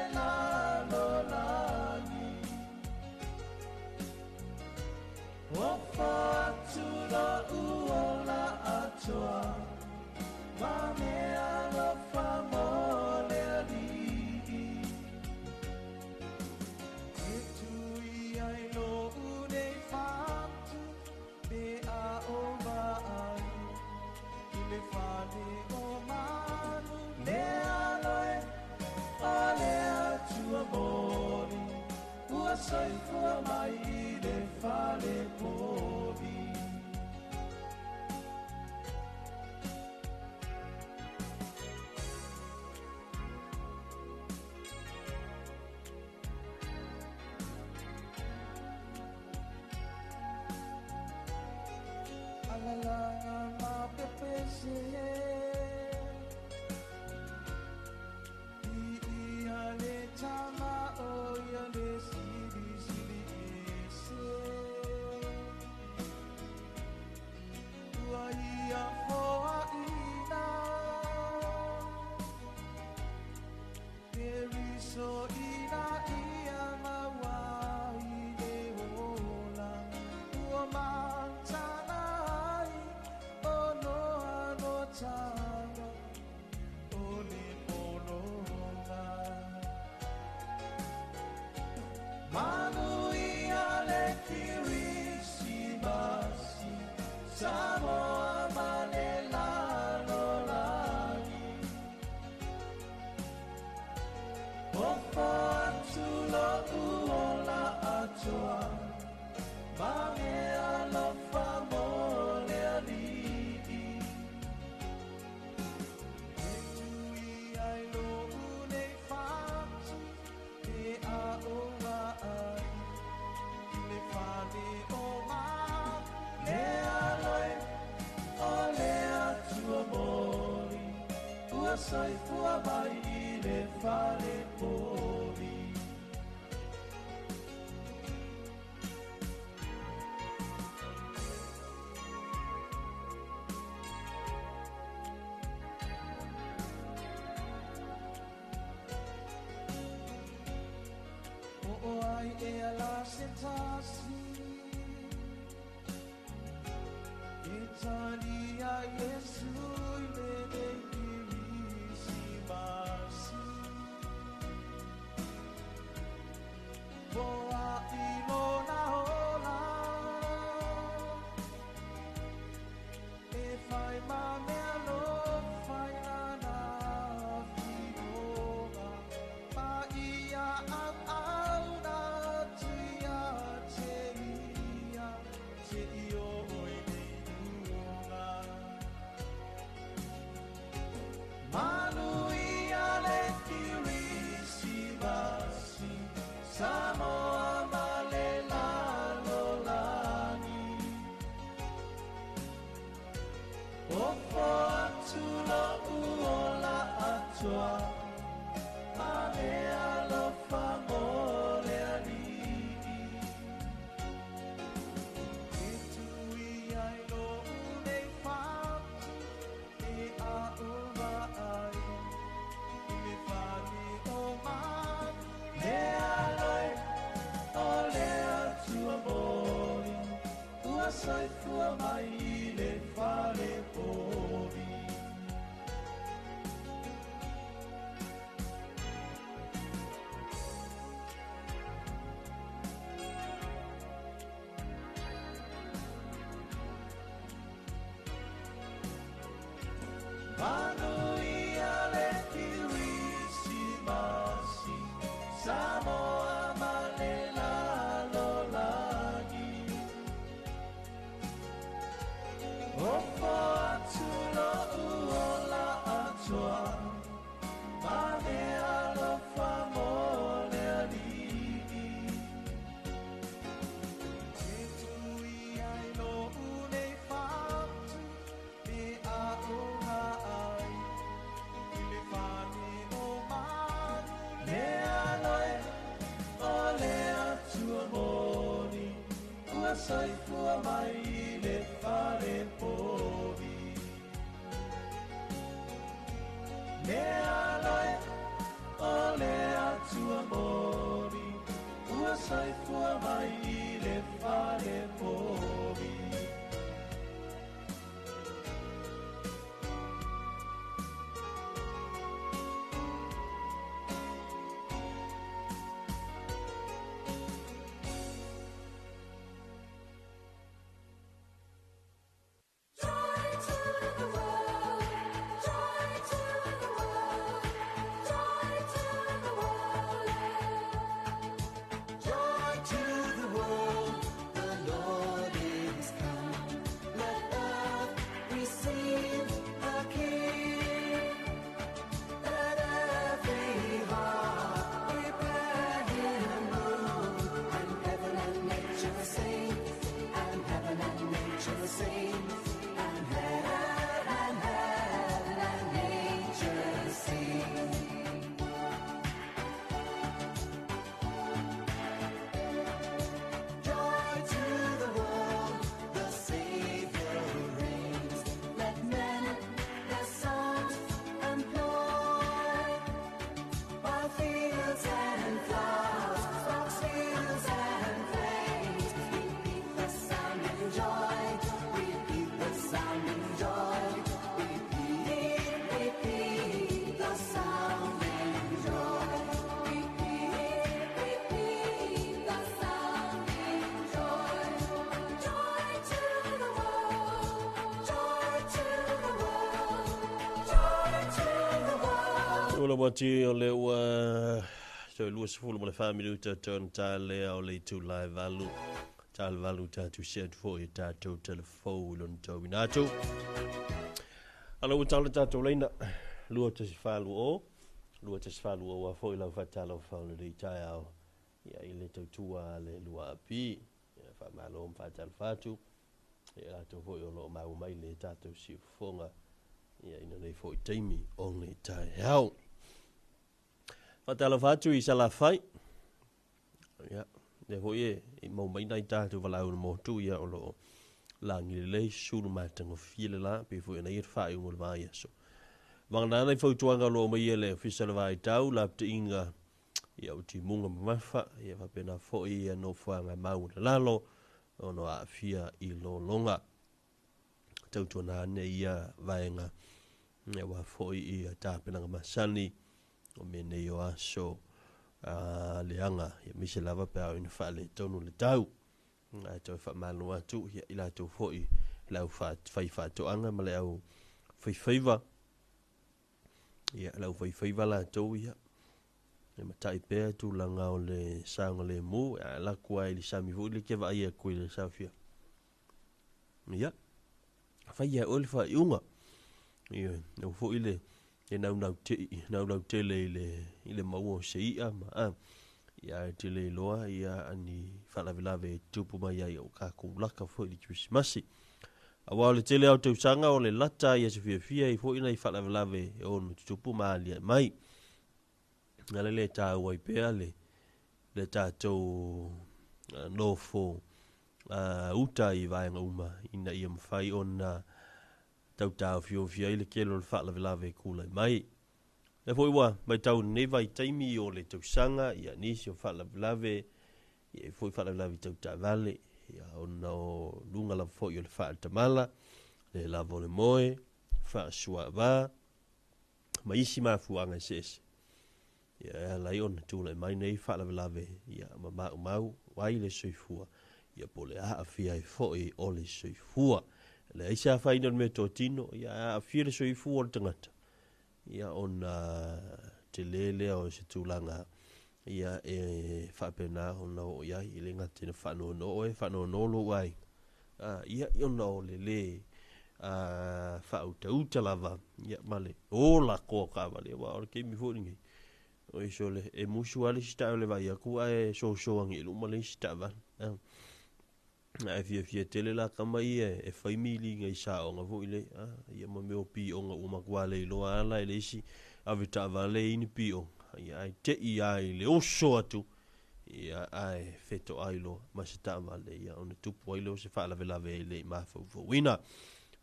soifua mai i le fale povi. Alalanga ma pepese I ia le tama o ia le sili sili ese Ua ia foa ina Keriso ina ia maua i le ola Ua matana ai o noa no tanga o le polonga Manuia le Kirisimasi Samoa ma le lalolagi Ofo atu lo'u ola atoa Ma me alofa mo le Alii E tui ai lo'u nei fatu E a oa ai I le fale o maku Le aloe o le Atua moni Ua soifua mai i le fale povi. O ai e ala se tasi E tali a Yesu i lenei Kirisimasi Poa i lona ola E fai ma mea alofa i lana fioga Ma ia au au na atu ia te ia Te i o oi nei luga Manuia le Kirisimasi Samoa ma le lalolagi Ofo atu lo'u ola atoa Ma le alofa mo le Alii E tui ai lo'u nei fatu E a ova ai I le fale o maku Le aloe o le Atua moni Ua soifua mai i le fale povi. Manuia le Kirisimasi Samoa ma le lalolagi Ofo atu lo'u ola atoa Ma le alofa mo le Alii E tui ai lo'u nei fatu E a oa ai I le fale o malu Le aloe o le Atua moni Ua soifua mai i le fale povi. Le aloe o le Atua moni Ua soifua mai i le fale povi. Joy! Ua lava atu o lea ua toe 24 minuta toe ona talea o le itula e 8. Tala valu tatou see atu foi i tatou telefou i lona tauina atu. Alo ua tala tatou laina 2140 2140 aua foi lau faatalofa o lenei taeao ia i le tautua a le 2AP. Ia faamalo ma faatalofa atu ia latou foi o lo o maua mai le tatou siufofoga ia i lenei foi taimi o le taeao. Faatalofa atu i Salafai. Ia, lea foi e, e mau mai nai tatou valaau na motu ia o lo o lagi lelei sulu matagofie le la, pei foi ona ia le faaiuga o le vaiaso. Vagana nai fautuaga o lo o aumaia e le Ofisa o le Vaitau, lapataiga ia o timuga mamafa, ia faapena foi ia nofoaga maualalalo ona o aafia i lologa. Tautuana ane ia vaega aua foi ia tapenaga masani o mea nei o aso a leaga, ia aemaise lava pe a oo ina faaletonu le tau. Ae toe faamalo atu ia i latou foi le au faifaatoaga ma le au faifaiva. Ia, le au faifaiva latou ia, e matai pea tulaga o le saogalemu, a alu atu lava i le sami foi lea e te vaai atu i le safia. Ia, fai e oe le faaiuga. Ia, aua foi le le naunau te, naunau tele i le i le maua o se i'a ma a. Ia ae te le iloa ia ni faalavelave e tupu mai ai o tatou laka foi i le Kerisimasi. Aua o le tele lava o tausaga o le lata ia se fiafia ai foi nai faalavelave e ono tutupu ma aliae mai. O le ala lea e taua ai pea le le tatou nofo uta i vaega uma ina ia mafai ona tau taofiofi ai le tele o le faalavelave e tulai mai. O lea foi ua matau i lenei vaitaimi o le tausaga ia nisi o faalavelave, ia e foi faalavelave tau taavale, ia ona o luga lava foi o le faatamala, le lava o le moe, faasuaava, ma isi mafuaaga eseese. Ia e ala ai ona tulai mai nei faalavelave ia ma maumau ai le soifua, ia po o le aafia ai foi o le soifua. E leai se afaina o le meatotino, ia ae aafia le soifua o le tagata, ia ona tele lea o se tulaga ia e faapena ona oo i ai. E le gata ina faanoanoa oe, faanoanoa lou aiga, ia ona o le lē faautauta lava ia ma le ola koa o taavale. Aua o le taimi foi lenei, oi sole, e musu lava le isi taavale e vaai atu ae soso ane i luma le isi taavale. Ae fiafia tele la tama ia e fai miliga i saoga foi lea, ia ma mea o pioga ua matua le iloa lava la e le isi avetaavale i ni pioga, ia ae tei lava i le oso atu, ia ae fetoai loa ma se taavale, ia ona tupu ai lea o se faalavelave e le i mafaufauina.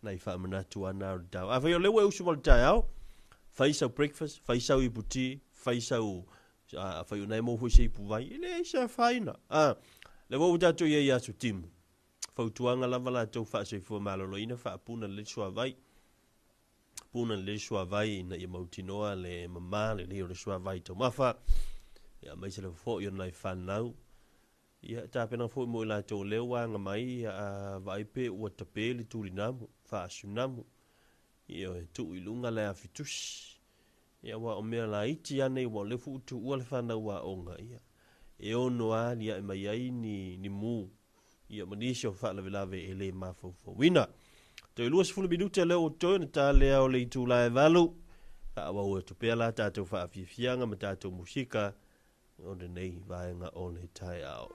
Nai faamanatu lava na o le taeao. Afai o lea ua e usu mai i le taeao, fai sau breakfast, fai sau ipu ti, fai sau afai o na e maua foi se ipu vai, e leai se afaina. Lea foi ua tatou i ai i aso timu, fautuaga lava latou faasoifua maloloina, faapuna lelei le suavai. Puna lelei le suavai ina ia mautinoa le mama lelei o le suavai taumafa, ia aemaise lava foi o nai fanau. Ia tapena foi mo i latou o lea ua aga mai, ia vaai pe ua tape le tulinamu, faasunamu, ia e tuu i luga le afitusi. Ia aua o mea laiti lava nei, aua o lea foi ua tuua le fanau aoga, ia e ono aliae mai ai ni, ni mu, ia ma nisi o faalavelave e le mafaufauina. Toe 20 minute lea ua toe ona ta lea o le itula e 8. Faaauau atu pea la tatou faafiafiaga ma tatou musika o lenei vaega o le taeao.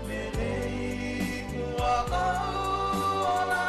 Lelei ua au ola.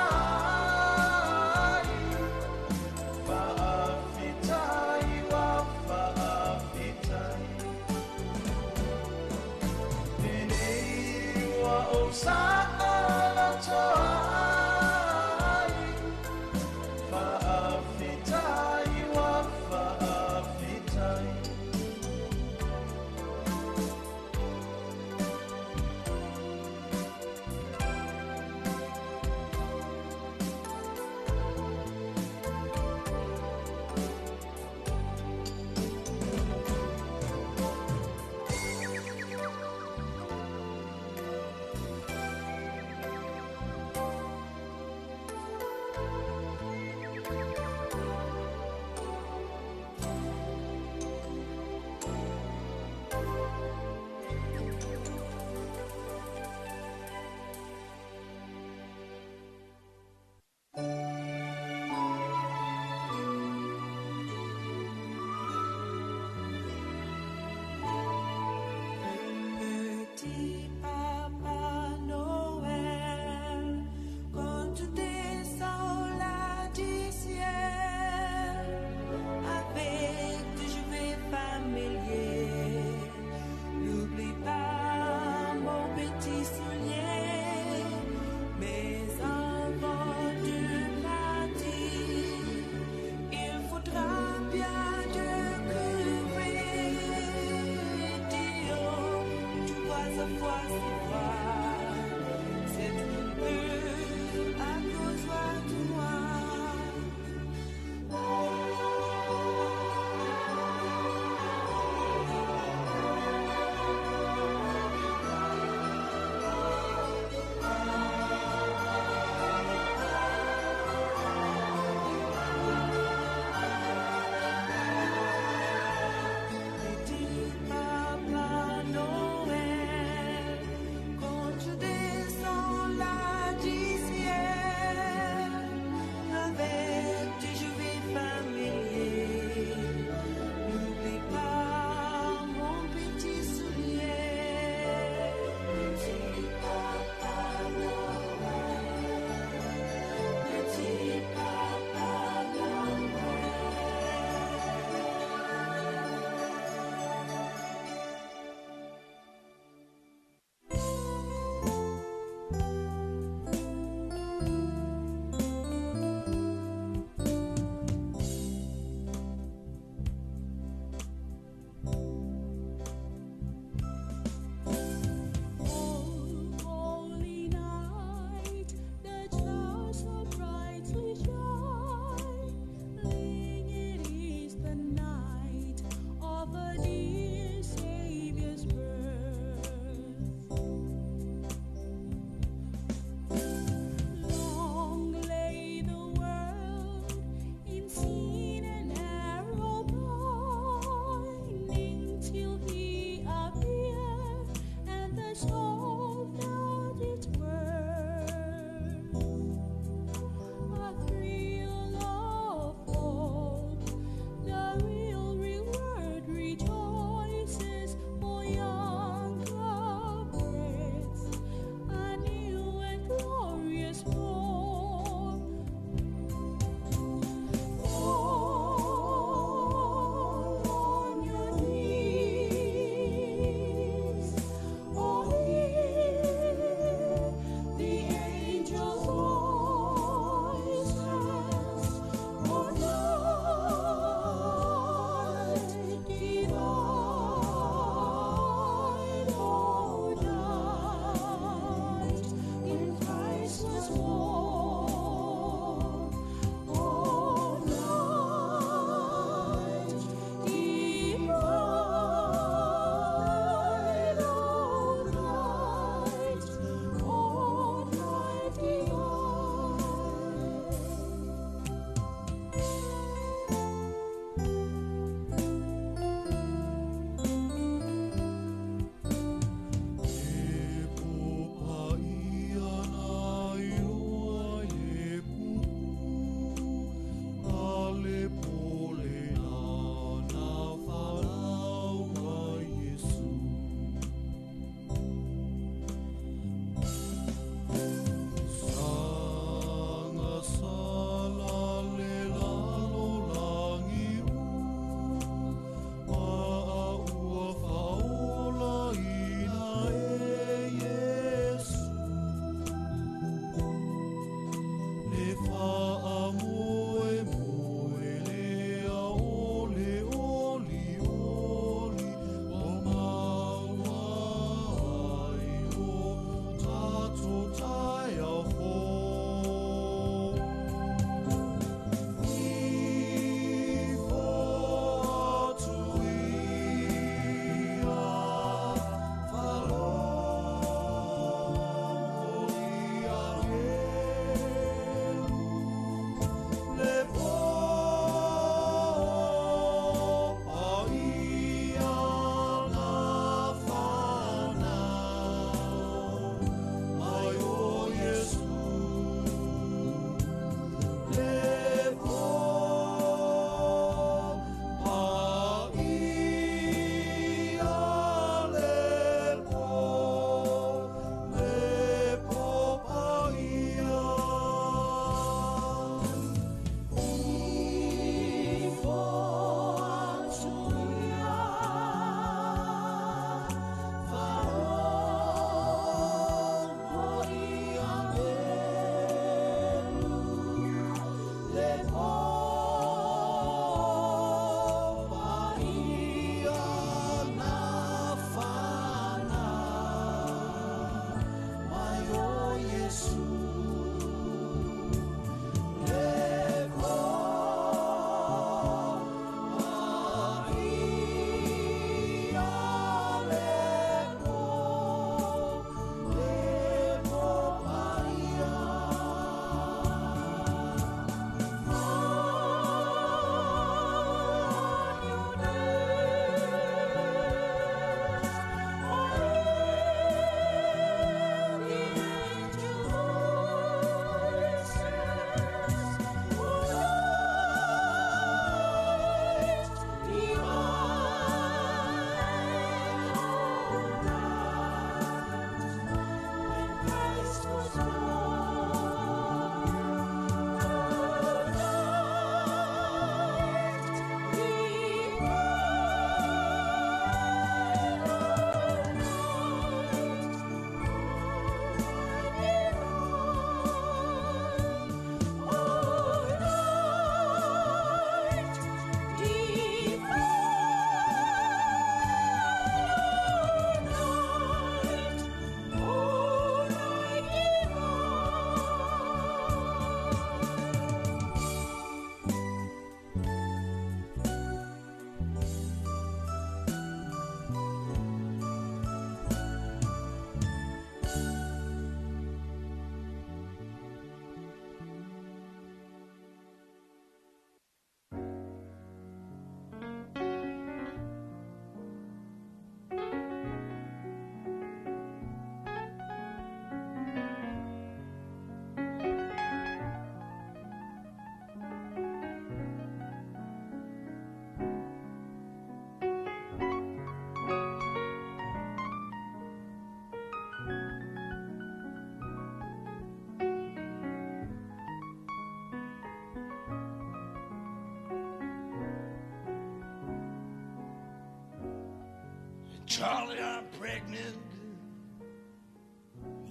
Charlie, I'm pregnant,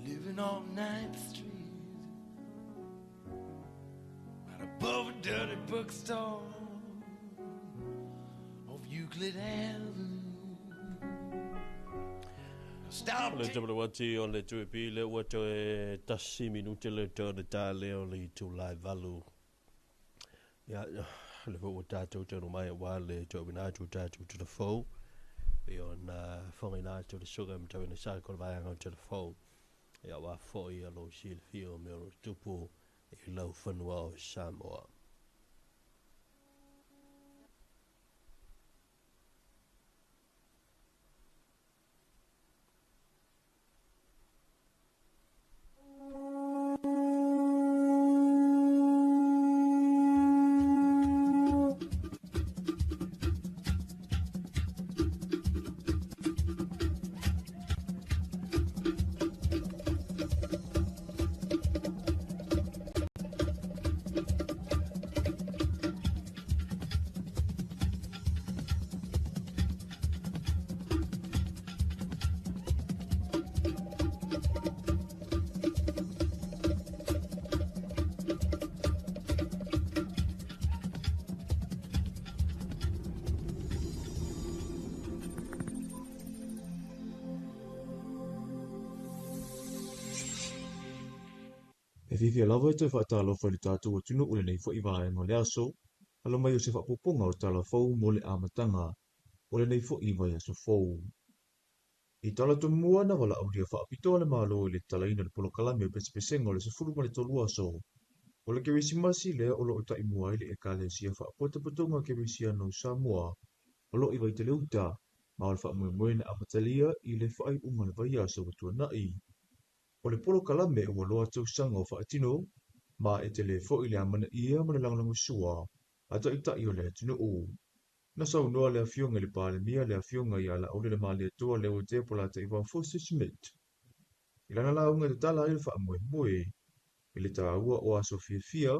living on 9th Street, right above a dirty bookstore off Euclid Avenue. Stop. O le tamarawati o le tuipi le ua toe tasi minute le toe le tale o le itula e valu. Ia, le foi ua tatou taunuu mai aua le toauina atu o tatou telefou. Pei ona fofogaina atu le suka e matauina sa ko le vaega o telefou. Ia, aua foi a lou silafia o mea o lo o tupu i lau fanua o Samoa. E fiafia lava e toe faatalofa i le tatou atunuu i lenei foi vaega o le aso, alo mai o se faaopoopoga o tala fou mo le amataga o lenei foi vaiaso fou. I tala tomua na valaaulia faapitoa le Malo i le tatalaina o le polokalame o pesepesega o le 13 aso o le Kerisimasi lea o lo o taimua ai le Ekalesia Faapotopotoga Kerisiano o Samoa o lo o i Vaitele-uta ma o le faamoemoe na amatalia i le faaiuga o le vaiaso ua tuanai. O le polokalame ua loa tausaga o faatino ma e tele foi le amanaia ma le lagolagosua a taitai o le atunuu. Na saunoa le Afioga i le Palemia, le Afioga ia Laaulialemalietoa Leuatea Polataivao Fosi Smith, i lana lauga e tatala ai le faamoemoe i le taua o aso fiafia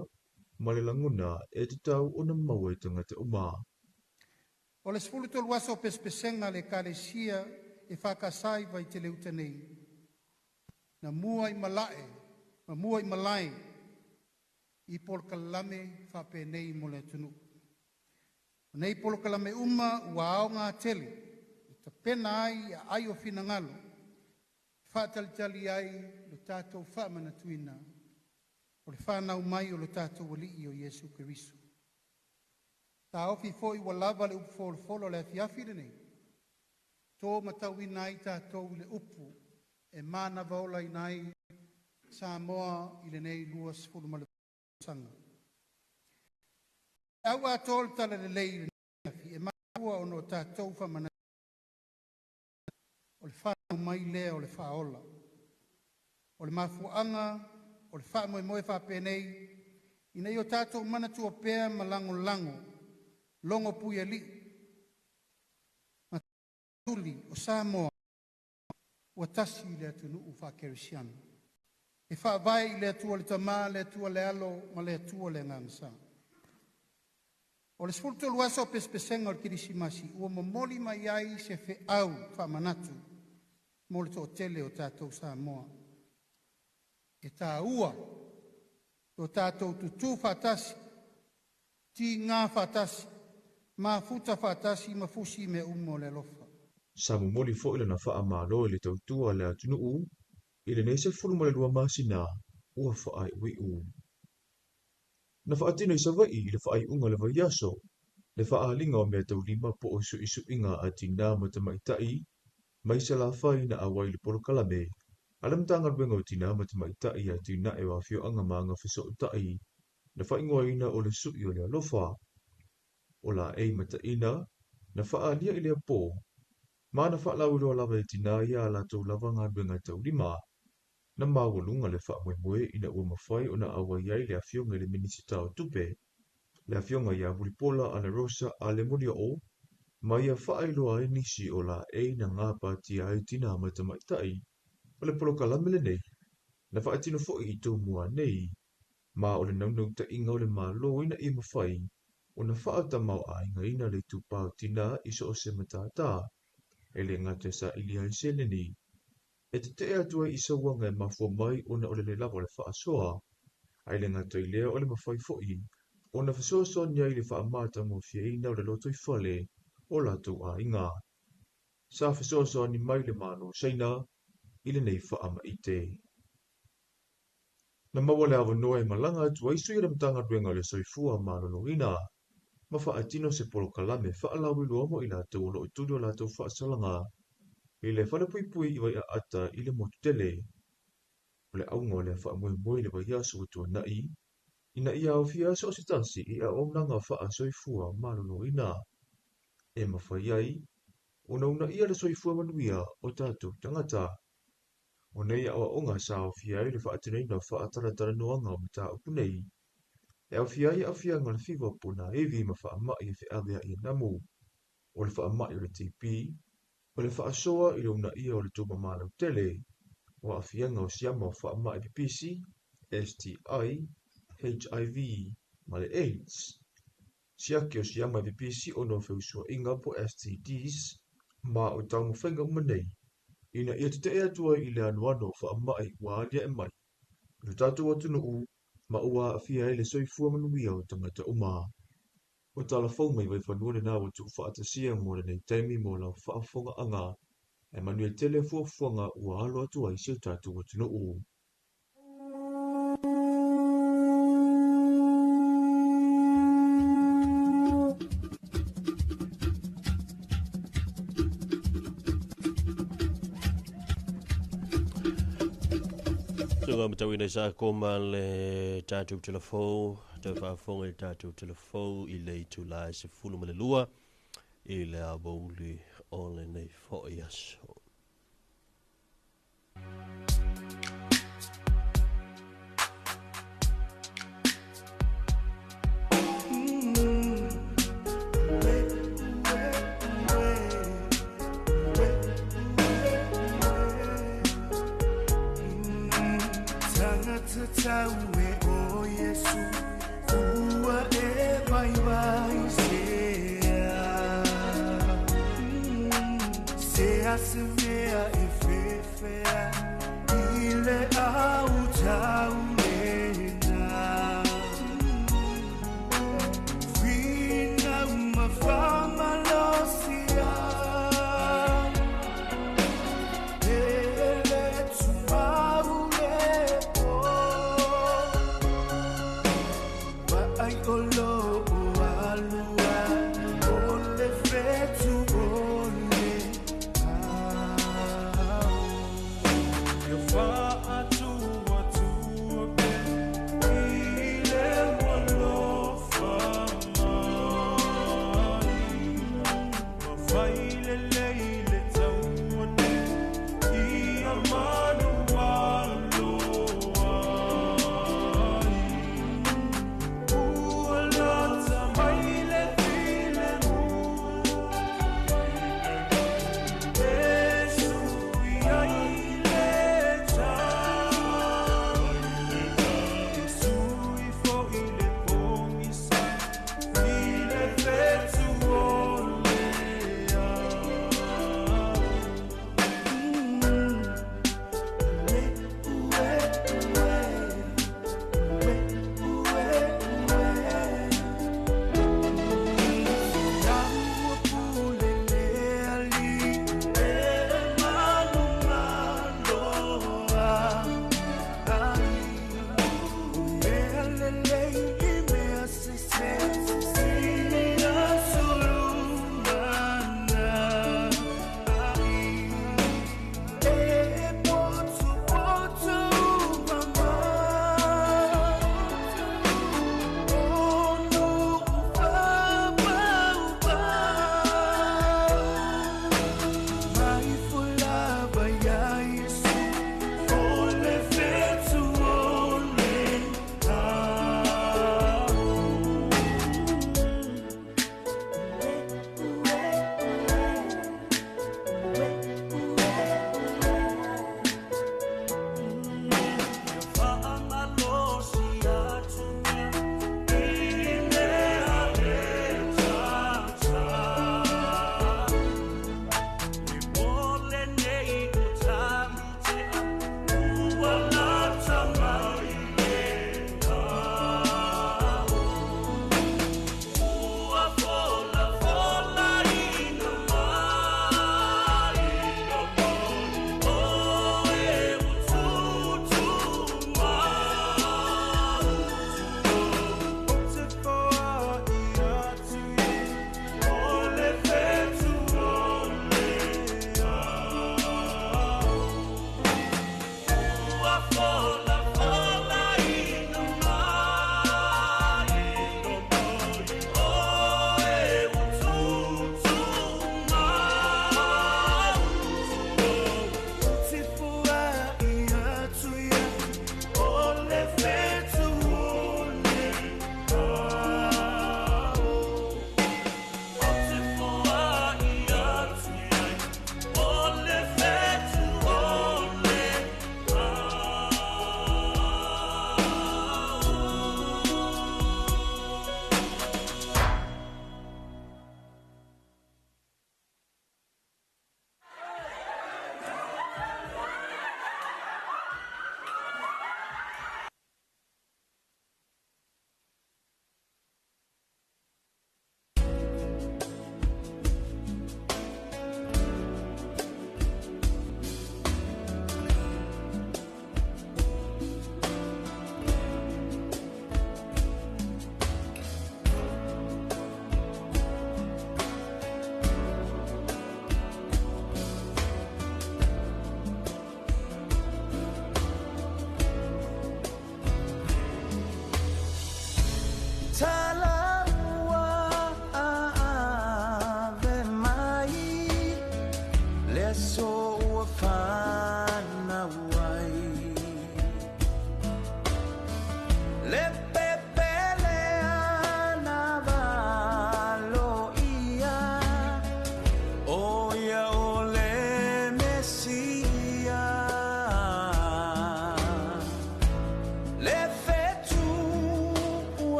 ma le lagona e tatau ona maua e tagata uma. O le 13 aso o pesepesega a le Ekalesia EFKS i Vaitele-uta nei, na mua i mala'e ma mua i malae i polokalame faapenei mo le atunuu. O nei polokalame uma ua aoga tele e tapena ai aai o finagalo, faatalitali ai lo tatou faamanatuina o le whanau mai o lo tatou alii o Iesu Keriso. Taofi foi ua lava le upu folofolo o le afiafi lenei, to matauina ai tatou i le upu e manava olaina ai Samoa i lenei 28 tausaga. Au atoa o le talalelei i lenei afiafi e mafua ona o tatou faamanatu o le whanau mai lea o le faaola. O le mafuaaga o le faamoemoe faapenei ina ia o tatou manatua pea ma lagolago logo puialii ma tuli o Samoa ua tasi i le atunuu faakerisiano. E faavae i le Atua le Tama, le Atua le Alo ma le Atua le Agaga Sa. O le 13 aso o pesepesega o le Kerisimasi ua momoli mai ai se feau faamanatu mo le toatele o tatou Samoa. E tāua lo tatou tutū faatasi, tiga faatasi, mafuta faatasi ma fusi mea uma o le alofa. Sa momoli foi lana faamalo i le tautua a le atunuu i lenei 12 masina ua faaiuiu. Na faatino i Savaii i le faaiuga o le vaiaso le faaaliga o meataulima po o suisuiga a tinā ma tamaitai mai Salafai na auai i le polokalame a le Matagaluega o Tinā ma Tamaitai Atinae o Afioaga ma Agafesootai na faaigoaina o le Sui o le Alofa. O Laei Mataina na faaalia i lea pō ma na faalauiloa lava e tinā ia a latou lava galuega taulima. Na maualuga le faamoemoe ina ua mafai ona auai ai le Afioga i le Minisita o Tupe, le Afioga ia Mulipola Anarosa Ale Molioo, ma ia faailoa ai nisi o laei na gapatia ai tinā ma tamaitai. O le polokalame lenei, na faatino foi i Tumua nei, ma o le naunautaiga o le Malo ina ia mafai ona faatamaoaigaina le itupa o tinā i so o se matata. E le gata e saili ai seleni e tetee atu ai i sauaga e mafua mai ona o le le lava o le faasoa, ae le gata i lea o le mafai foi ona fesoasoani ai i le faamatagofieina o le lotoifale o latou aiga. Sa fesoasoani mai le Malo o Saina i lenei faamaite. Na maua le avanoa e malaga atu ai sui o le Matagaluega o le Soifua Maloloina ma faatino se polokalame faalauiloa mo i latou o lo o tuli o latou faasalaga i le falepuipui i Vaiaata i le motu tele. O le auga o lea faamoemoe i le vaiaso ua tuanai ina ia aofia so o se tasi i auaunaga faasoifua maloloina e mafai ai ona uunaia le soifua manuia o tatou tagata. O nei aoaoga sa aofia ai le faatinoina o faatalatalanoaga o mataupu nei, e aofia ai aafiaga o le fiva ponaivi ma faamai e feaveai e namu, o le faamai o le TB, o le faasoa i le uunaia o le tumama lautele, o aafiaga o siama o faamai pipisi, STI, HIV ma le AIDS, siaki o siama e pipisi ona o feusuaiga po STDs, ma o taumafaiga uma nei ina ia tetee atu ai i le anoano o faamai ua aliae mai i lo tatou atunuu ma ua aafia ai le soifua manuia o tagata uma. O tala fou mai Vaifanua lena ua tuufaatasia mo lenei taimi mo lau faafofogaaga, ae manuia tele fuafuaga ua alo atu ai si o tatou atunuu. Suga matauina i sa koma le tatou telefou, toe faafofoga i le tatou telefou i le itula e 12 i le aoauli o lenei foi aso. Tagata tau e o Iesu, ua e vaivai sea. Sea se mea e fefea, i le au tau lena. Whina uma whamalosia, ele tumau le o. Wa ai o lo o alua, o le whetu o le au. Ia whaatua tua pe, i le walofa mai. Ma whai le lei le taua nei, i a manu aloa ai. Ua lata mai le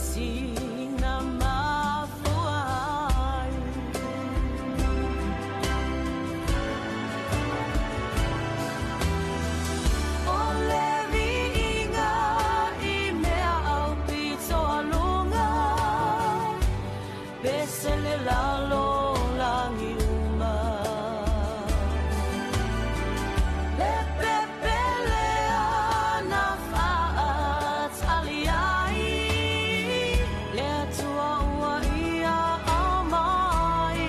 Kilisimasi na mafua ai. O le viiga i mea au pito alunga, pese le lalo langi uma. Le pepele ana faatali ai, le Atua ua ia au mai.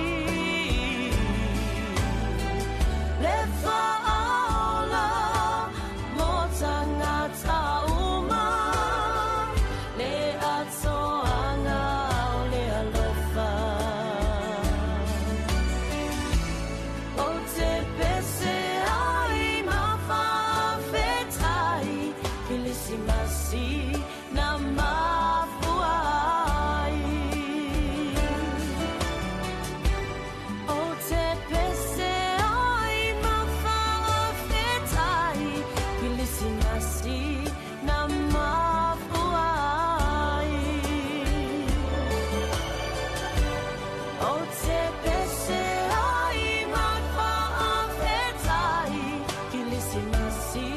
Le faaola mo tagata uma, le atoaga o le alofa. O te pese ai ma faafetai, Kilisimasi na mafua ai. O te pese ai ma faafetai, Kilisimasi na mafua ai. O te pese ai ma faafetai, Kilisimasi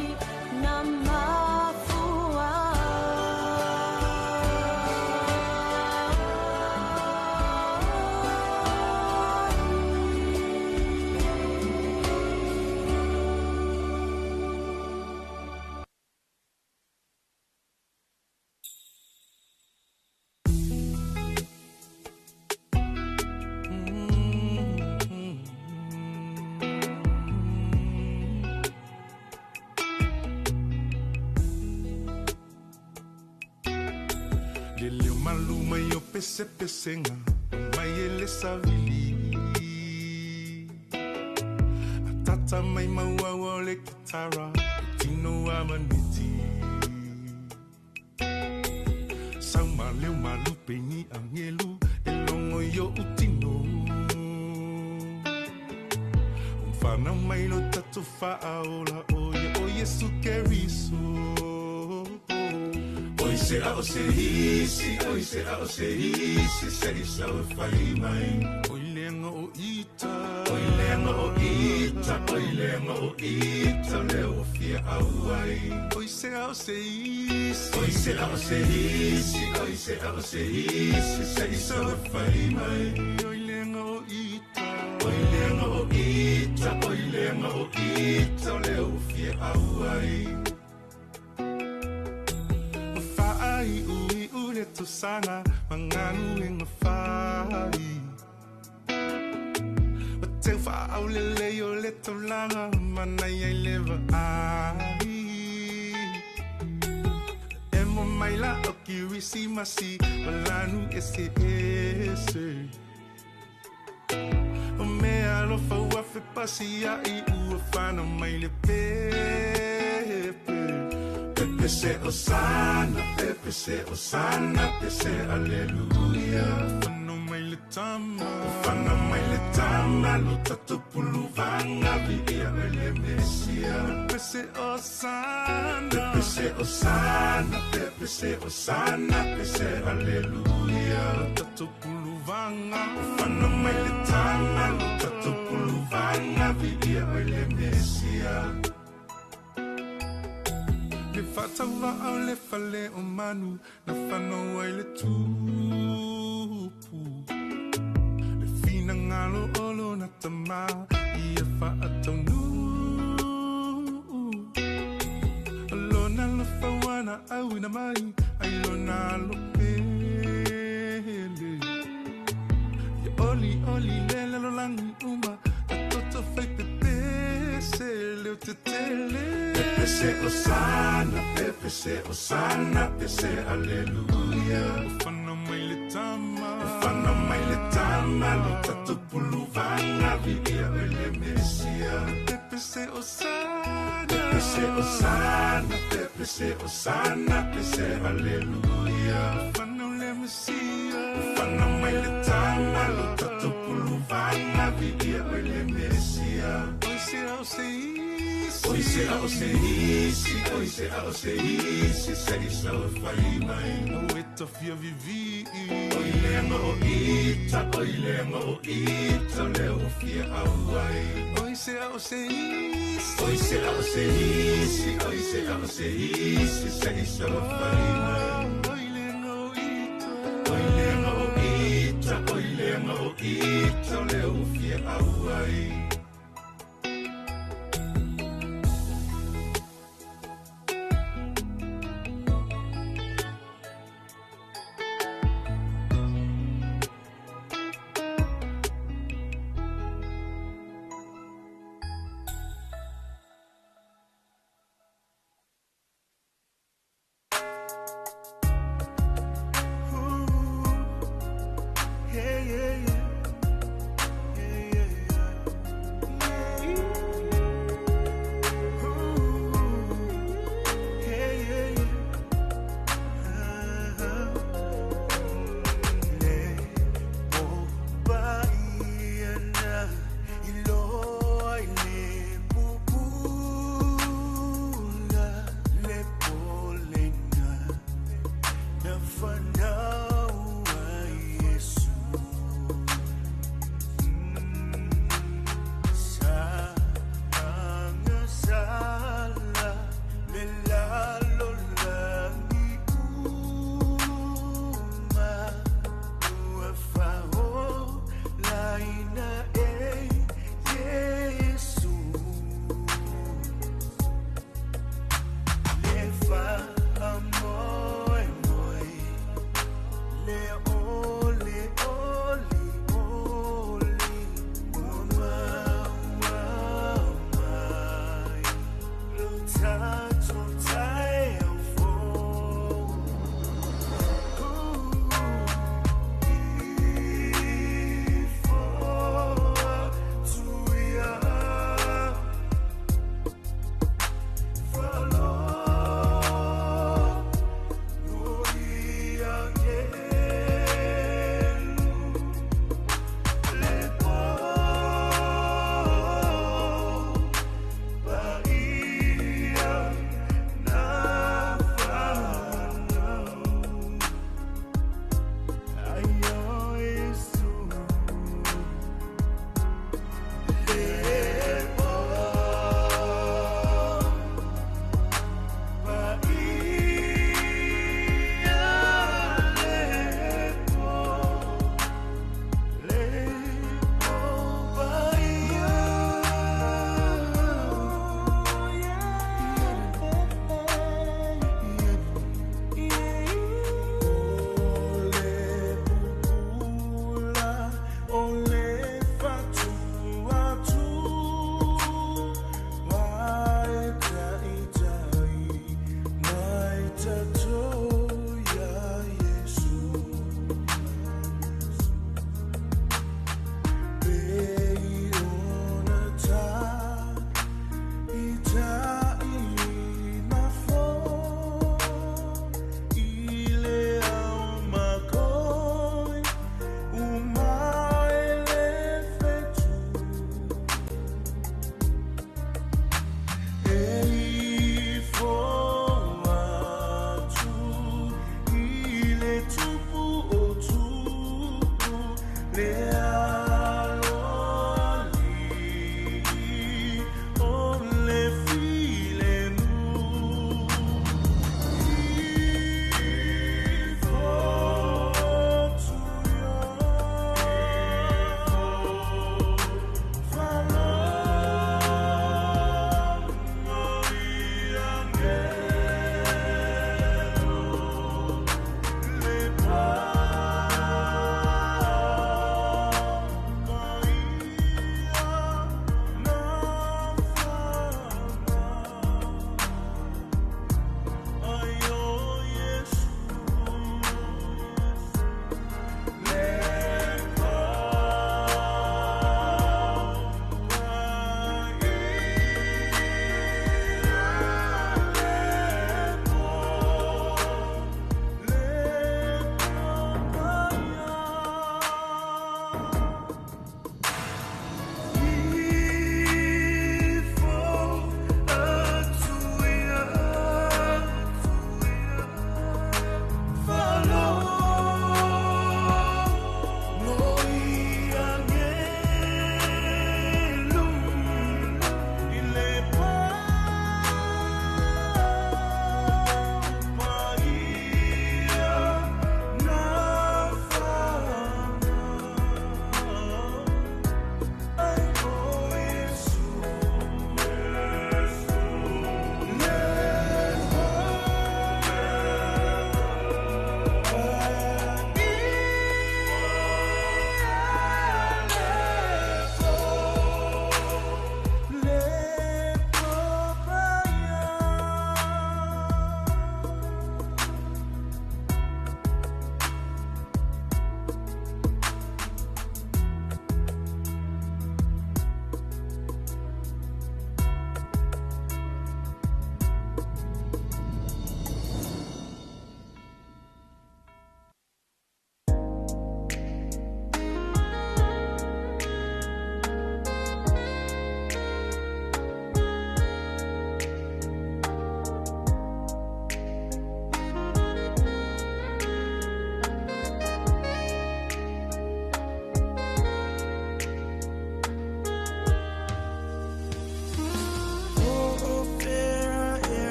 na mafua. Le leo malu mai o pese pesenga mai e le savili. Atata mai maua o le kitara tino a maniti. Sau ma leo malu peni angelu e longo yo utino. Umfana mai lo tatu faaola oye o Yesu Keriso. Oi se a o se isi, oi se a o se isi, se i sa o whai mai. Oi lenga o ita, oi lenga o ita, oi lenga o ita, le o fia au ai. Oi se a o se isi, oi se a o se isi, oi se a o se isi, se i sa o whai mai. Oi lenga o ita, oi lenga o ita, oi lenga o ita, le o fia au ai. Ai ui u le tosanga manganu e nga fai. O te whaau le leo le taulanga manai ai lewa ai. E mo mai la o Kirisimasi malanu e se ese. O mea alofa ua fe pasi ai ua whana mai le pepe. Pepe se osana, pepe se osana, pepe se aleluia. Whana mai le tama, whana mai le tama, lo tatu puluvanga vi ia ele Mesia. Pepe se osana, pepe se osana, pepe se osana, pepe se aleluia. Lo tatu puluvanga, whana mai le tama, lo tatu puluvanga vi ia ele Mesia. Le whatawa au le fale o manu, na whanau ai le tupu. Le whina ngalo olo na tama, ia whaataunu. Alona lo whawana au ina mai, ai lona lo pele. Ia oli oli le lo langi uma, ta toto whai pepese leo te tele. Pepe se osana, pepe se osana, pepe se aleluia. Ufana mai le tama, ufana mai le tama, lo tatu puluvanga vi ia ele Mesia. Pepe se osana, pepe se osana, pepe se osana, pepe se aleluia. Ufana le Mesia, ufana mai le tama, lo tatu puluvanga vi ia ele Mesia. Oi se o se isi, oi se a o se isi, oi se a o se isi, se i sau e fai mai. O e tafia vivi, oi leanga o ita, oi leanga o ita, lea ua fia au ai. Oi se a o se isi, oi se a o se isi, oi se a o se isi, se i sau e fai mai. Oi leanga o ita, oi leanga o ita, oi leanga o ita, lea ua fia au ai. Yeah, yeah, yeah. Yeah, yeah, yeah. Ooh. Yeah, yeah, yeah. Le o paia na iloa i le pupula, le polena na whanau ai Yesu. Sa angasala le lalo langi uma, ua whaho laina e Yesu. Le wha moe moe, le ole ole ole, ua maua mai, lo tātou tae au fō.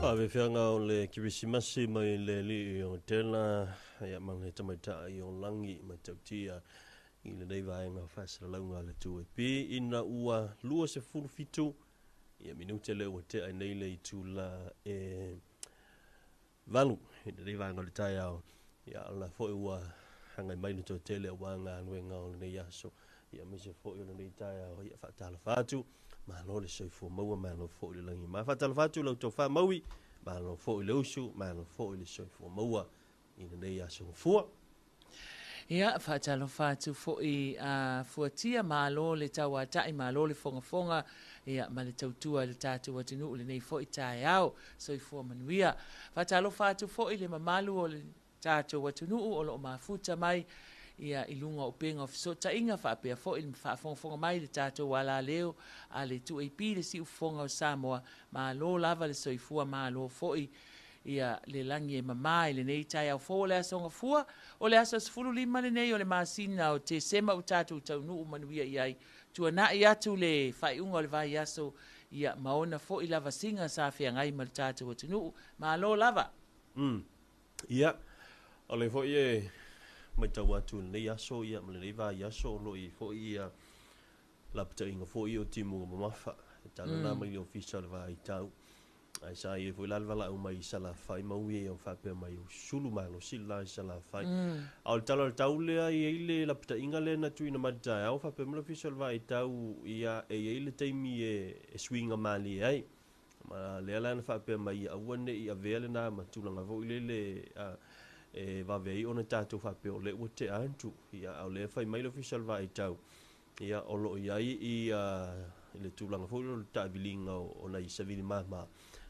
Faafeafeaga o le Kerisimasi mai le Alii o Tela ia ma le Tamaitai o Lagi matautia i lenei vaega o faasalalauga a le 2AP ina ua 27 ia minute lea ua tea ai nei le itula e 8 i lenei vaega o le taeao. Ia o la foi ua agai mai le toatele aua galuega o lenei aso ia aemaise foi o lenei taeao. Ia faatalofa atu, malo le soifua maua, malo foi le lagi. Ma faatalofa atu lau tofa Maui, malo foi le usu, malo foi le soifua maua i lenei aso gafua. Ia, faatalofa atu foi a Fuatia, malo le tauatai, malo le fogafoga, ia, ma le tautua i le tatou atunuu i lenei foi taeao. Soifua manuia. Faatalofa atu foi i le mamalu o le tatou atunuu o lo o mafuta mai ia i luga o upega o fesootaiga faapea foi le faafogafoga mai i le tatou alaleo a le 2AP le Siufofoga o Samoa. Malo lava le soifua, malo foi ia le lagi e mama i lenei taeao fou o le Aso Gafua. O le aso 15 lenei o le masina o Tesema ua tatou taunuu manuia i ai. Tuanai atu le faaiuga o le vaiaso ia ma ona foi lavasiga sa feagai ma le tatou atunuu. Malo lava! Umm. Ia, o lea foi e matau atu i lenei aso ia ma lenei vaiaso o lo o i ai foi ia lapataiga foi o timuga mamafa e tala la mai le Ofisa o le Vaitau. Ae sa i ai foi la le valaau mai i Salafai ma ui ai faapea mai ua sulu malosi le la i Salafai. A o le tala o le tau lea e i ai le lapataiga lea na tuuina mai i le taeao faapea mai le Ofisa o le Vaitau ia e i ai le taimi e suiga malie ai. Ma lea la na faapea mai ia aua ne i avea lena ma tulaga foi lele e vave ai ona tatou faapea o lea ua tea atu. Ia a o lea e fai mai le Ofisa o le Vaitau Ia, o lo o i ai ia le tulaga foi lea o le taaviliga o nai savili mama,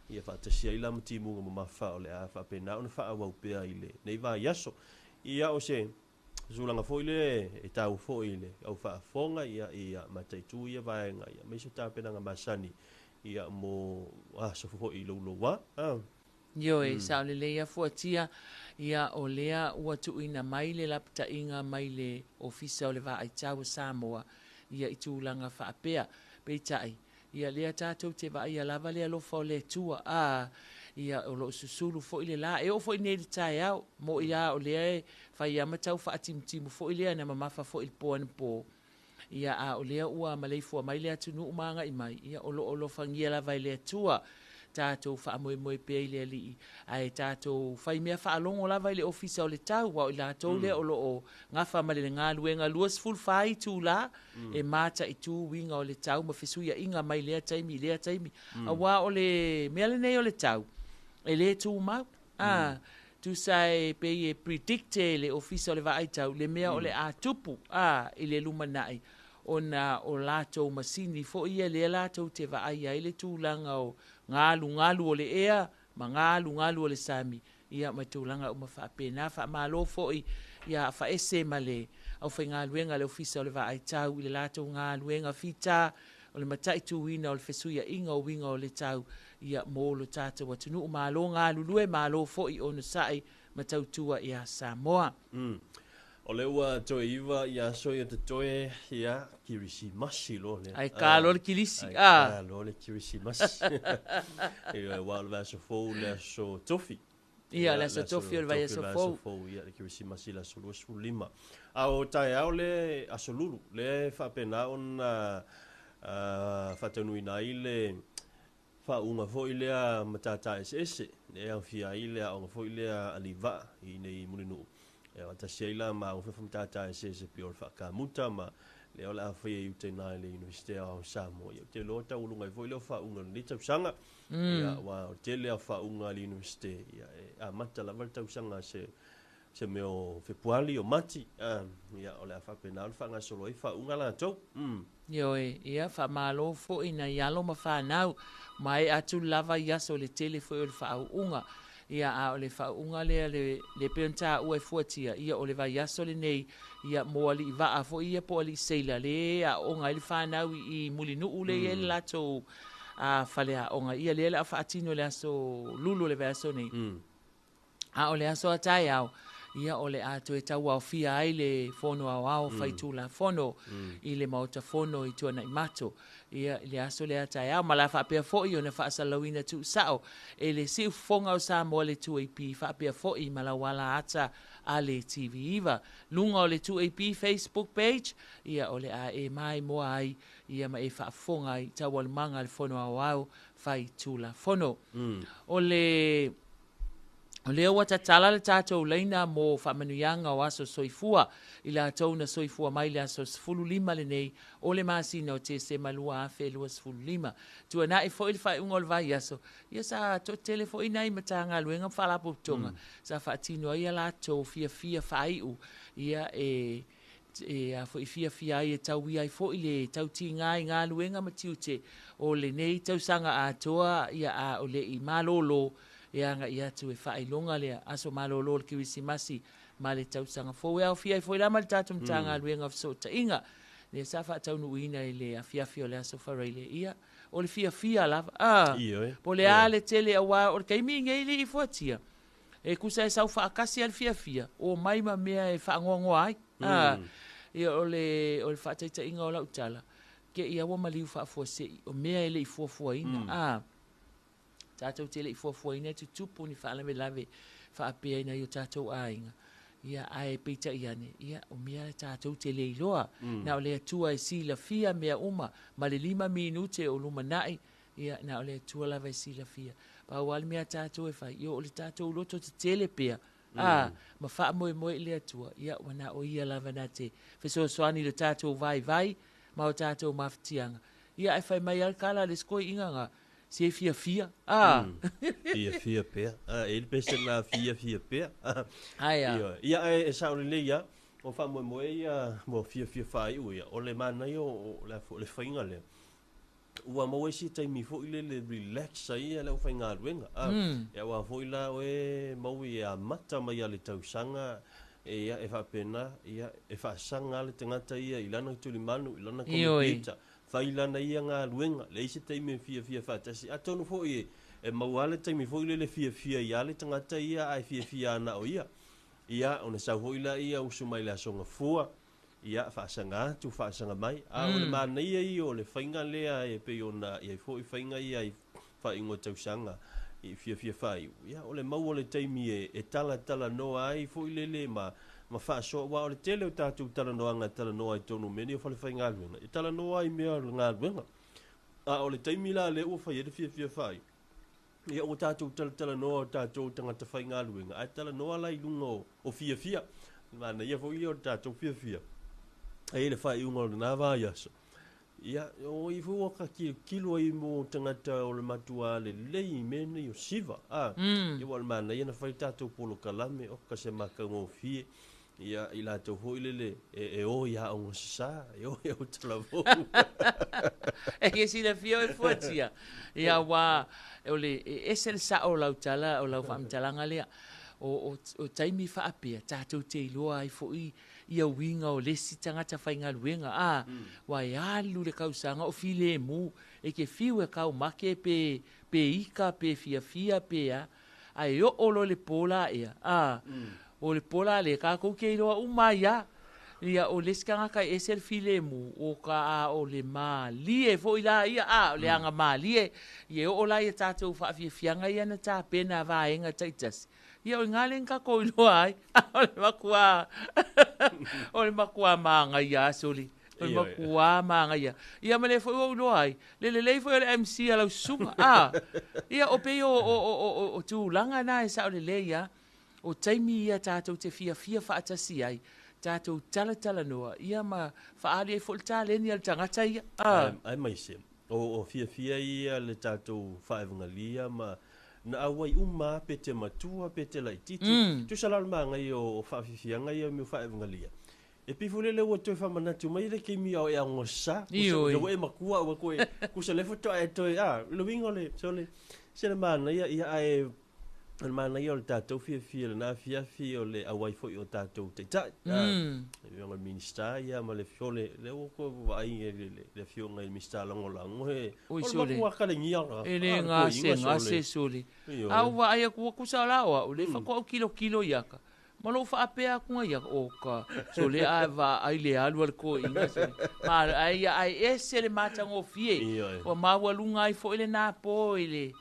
ia faatasi ai la ma timuga mamafa o le a faapena ona faaauau pea i lenei vaiaso. Ia, o se tulaga foi lea e taua foi i le au faafofoga, ia, ia mataitu ia vaega, ia, aemaise o tapenaga masani, ia, mo aso foi louloua. Ioe, sao lelei a Fuatia, ia o lea ua tuuina mai le lapataiga mai le Ofisa o le Vaaitau o Samoa, ia i tulaga faapea. Peitai, ia lea tatou te vaaia lava le alofa o le Atua, a, ia o lo o susulu foi le la. E oo foi nei i le taeao, mo'i a o lea e fai a ma tau faatimutimu foi lea na mamafa foi i le po anapo, Ia, a o lea ua maleifua mai le atunuu ma agai mai, ia, o lo o alofagia lava e le Atua. Tatou faamoemoe pea i le Alii, ae tatou fai mea faalogo lava i le Ofisa o le Tau, aua o i latou lea o lo o gafa ma le galuega 24 itula e mataitu uiga o le tau ma fesuiaiga mai lea taimi i lea taimi. Aua o le mea lenei o le tau, e le tumau. A, tusa e pei e predict e le Ofisa o le Vaai Tau le mea o le a tupu, a, i le lumanai, ona o latou masini foi ia lea latou te vaai ai le tulaga o galugalu o le ea ma galugalu o le sami, ia ma tulaga uma faapena. Faamalo foi ia Afaese ma le aufaigaluega a le Ofisa o le Vaai Tau i le latou galuega fita o le mataituina o le fesuiaiga o uiga o le tau ia mo lo tatou atunuu. Malo galulue, malo foi onosai ma tautua ia Samoa. Umm. O lea ua toe iva ia aso ia totoe ia Kirisimasi loa lea. Ai ka loa le Kilisi. Ai ka loa le Kirisimasi. Ia aua o le vaiaso fou le aso Tofi. Ia, le aso Tofi o le vaiaso fou. Ia, le Kerisimasi i le aso 25. A o taeao le aso Lulu, lea e faapena ona faataunuuina ai le faauuga foi lea matata eseese, lea e aofia ai le aoga foi lea Alivaa i inei i Mulinuu. E faatasi ai la ma aoga foi matata eseese pei o le faakamuta ma lea o le a faia i uta i ina i le Iunivesite Aoao o Samoa. Ia, ou te iloa taualuga ai foi lea o faauuga o lenei tausaga. Ia, aua o le tele lava o faauuga a le Iunivesite, ia, e amata lava le tausaga se, se mea o Fepuari, o Mati, ia, o le a faapena ona faagasolo ai faauuga latou. Ioe, ia, faamalo foi nai alo ma fanau, maea atu lava i aso le tele foi o le faauuga. Ia, a o le faauuga lea le, le pei ona taua e fuatia, ia, o le vaiaso lenei, ia, mo alii vaa foi ia po o alii seila, le e aooga ai le fanau i, i Mulinuu lea e i ai le latou a, faleaoga. Ia, lea o le a faatino i le aso Lulu o le vaiaso nei. A o le aso a taeao, Ia, o le a toe tauaofia ai le Fono Aoao Faitulafono i le Maota Fono i Tuanaimato, ia, i le aso lea taeao, ma la faapea foi ona faasalalauina tuusao e le Siufofoga o Samoa le 2AP faapea foi ma lauala ata a le TV9. Luga o le 2AP Facebook page, ia, o le a e maimoa ai, ia, ma e faafofoga ai i taualumaga a le Fono Aoao Faitulafono. O le O lea ua tatala le tatou laina mo faamanuiaga o aso soifua i latou na soifua mai le aso 15 lenei o le masina o Tesema 2025. Tuanai foi le faaiuga o le vaiaso, ia sa toatele foi nai Matagaluega ma Faalapotopotoga sa faatino ai a latou fiafia faaiu ia e e a foi fiafia ai e tauia ai foi le tautiga i galuega ma tiute o lenei tausaga atoa ia a o le i malolo e agai atu e faailoga le aso malolo o le Kerisimasi ma le tausaga fou. E aofia ai foi la ma le tatou Matagaluega o Fesootaiga, lea sa faataunuuina i le afiafi o le aso Faraile. Ia, o le fiafia lava, a, po o le a le tele, aua o le taimi nei le i fuatia, e tusa e sau faatasi a le fiafia, omai ma mea e faanoanoa ai. A, ia, o le, o le faataitaiga o lau tala, te i a ua maliu faafuasei, o mea e le i fuafuaina. A, tatou te le i fuafuaina e tutupu ni faalavelave faapea i nai o tatou aiga, ia, ae peitai ane, ia, o mea tatou te le iloa. Na o le Atua e silafia mea uma, ma le 5 minute o lumanai, ia, na o le Atua lava e silafia. Pau lava le mea a tatou e fai, ia, o le tatou loto tetele pea, a, ma faamoemoe i le Atua, ia, ua na o Ia lava na te fesoasoani i lo tatou vaivai ma o tatou mafatiaga. Ia, ae fai mai lava le tala a le isi toeaina na, Se fiafia, a. Fiafia pea. A, e le pese na fiafia pea. Ae a. Ia, ae e sao lelei lava, o faamoemoe ia mo fiafia faaiu ia, o le manaia o le, o le faiga lea, ua maua ai se taimi foi lele relax ai ia le aufaigaluega. A, aua foi la oe maua e amata mai lava i le tausaga, ia, e faapena, ia, e faasaga lava le tagata ia i lana tulimanu, i lana computer, Fai lana ia galuega, leai se taimi e fiafia faatasi. Atonu foi e maua lava le taimi foi lele e fiafia ai lava le tagata ia ae fiafia lava na o ia. Ia, ona sau foi lea usu mai le Aso Gafua, ia, faasaga atu, faasaga mai. A o le manaia ia o le faiga lea e pei ona i ai foi faiga ia i faaiuga o tausaga i fiafia faaiu, ia, o le maua o le taimi e talatalanoa ai foi lele ma ma faasoa, aua o le tele o tatou talanoaga e talanoa ai tonu i mea nei o falefaigaluega, e talanoa ai i mea o le galuega. A o le taimi la lea ua fai ai le fiafia faaiu, ia ua tatou talatalanoa o tatou tagata faigaluega, ae talanoa la i luga o fiafia. Manaia foi ia o le tatou fiafia ai le faaiuga o lena vaiaso. Ia, o ai foi ua ka kilokilo ai mo tagata o le matua lelei i mea nei o siva, a. Ia, ua o le manaia na fai tatou polokalame, oka se matagofie, ia, i latou foi lele e o i aoga sasa, e o i Autalavou. E ke silafia oe fuatia, ia, aua o le, e ese le sao o lau tala, o lau faamatalaga lea. O taimi faapea, tatou te iloa ai foi ia uiga o le isi tagata faigaluega, a, ua e alu le kausaga o filemu, e te fiu e kaumake pe, pe ika pe fiafia pe a, ae oo loa i le po la ea, a, o le po la lea, tatou te iloa uma ai lava, ia, o le isi tagata e ese le filemu, o ka, a o le malie foi la ia, a, o le aga malie, ia e oo la ia tatou faafiafiaga ia na tapena a vaega taitasi, Ia o i ina lea na tatou iloa ai, o le matua, o le matua manaia lava sole. O le matua manaia. Ia ma lea foi ua ou iloa ai, le lelei foi o le MC a lau susuga. A, ia o pei o, o, o, o, o tulaga na e sao lelei lava. O taimi ia tatou te fiafia faatasi ai, tatou talatalanoa, ia ma faaali ai foi le taleni a le tagata ia. A. Aemaise, o fiafia ia le tatou faaevagalia ma na auai uma lava pe te matua pe te laitiiti. Tusa la o le manaia o faafiafiaga ia o mea o faaevagalia, e pei foi lele ua toe faamanatu mai le taimi a o e aogasa, kusa ua e matua ua toe, kusa lea faatoa e toe, a, le uiga o le, sole, se le manaia, ia ae O le manaia o le tatou fiafia i lena afiafi o le auai foi o tatou taitai. Le afioga i le Minisita ia ma le afioga lea ua toe vaai i le afioga i le Minisita Lagolago he o le matua kalegia la. E le gasegase sole. A ou vaai atu ua tusa la o au lea faatoa ou tilotilo ia ata. Ma lou faapea atu ia, o ka, sole a vaai le alu a le toeaina, sole. Ma, ae ia, ae ese le matagofie. Ioe. Ua maualuga ai foi lena po i le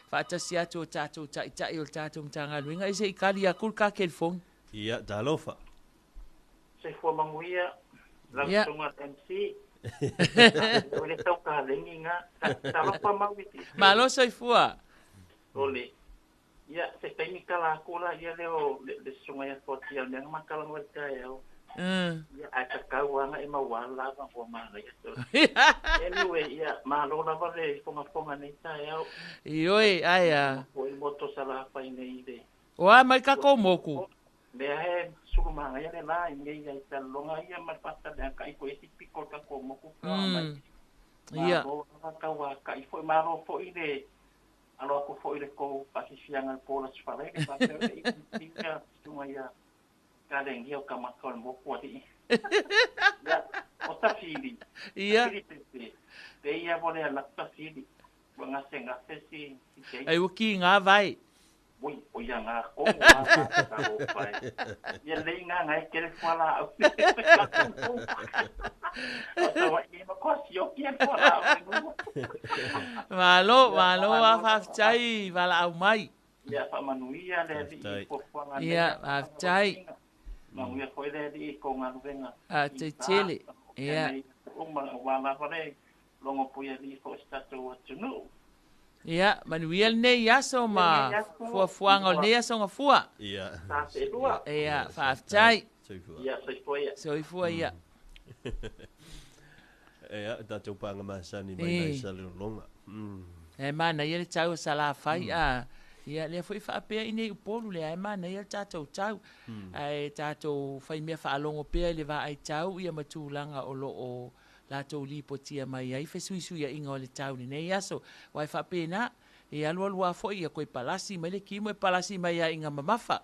faatasi atu o tatou taitai o le tatou Matagaluega, e se i kali atu le ta telefoni. Ia, talofa. Soifua manuia lau Ia. susuga i le MC. O le tau kalegi na. Talofa mau i ti. Malo soifua. O le ia se taimi tala atu la ia le o le susuga ia Fuatia o le mea na makalanoa i le taeao. Ia ae tatau lava na e maua lava ua manaia tele. Anyway, ia malo lava le fogafoga nei taeao. Ioe, ae a. Foi le moto sa lafai nei i le O a mai tatou moku. Mea he sulu manaia le la i nei ai talologa ia ma le faataleaga kai ko isi piko o le tatou moku ka mai. Ia. Malo lava tau akai foi, malo foi le alo atu foi le kou faasifiaga le po la sefalai le faapea le i ia susuga ia kalegia o kamaka o le moku alii. Ia, o tafili. Ia. Tafili pepe. Pe ia mo le alatu tafili. Ua gasegase si si kei. Ai ua kiga vai. Ui, o ia ngā kongo a ta o pai. Ia lei ngā ngai kere fua la au. O ta wa i ma ko si o ki fua la au. Malo, malo a faafetai valaau mai. Ia faamanuia le alii i fuafuaga nei. Ia, faafetai. Manuia foi le alii i kou galuega. A te tele. Ia. Uma aua lava le logo pui alii foi o se tatou atunuu. Ia, manuia lenei aso ma Lenei aso. fuafuaga o lenei aso gafua. Ia. Sa felua. Ia, faafetai. Soifua. Ia, soifua ia. Soifua ia. Ia, tatou paga masani mai nai Salelologa. E manaia le tau o Salafai, a. Ia, lea foi faapea i nei Upolu lea e manaia le tatou tau. Ae tatou fai mea faalogo pea i le vaai tau ia ma tulaga o lo o latou lipotia mai ai fesuisuiaiga o le tau i lenei aso. Aua e faapena, e alualu lava foi ia toe palasi mai le kimo e palasi mai lava ina mamafa.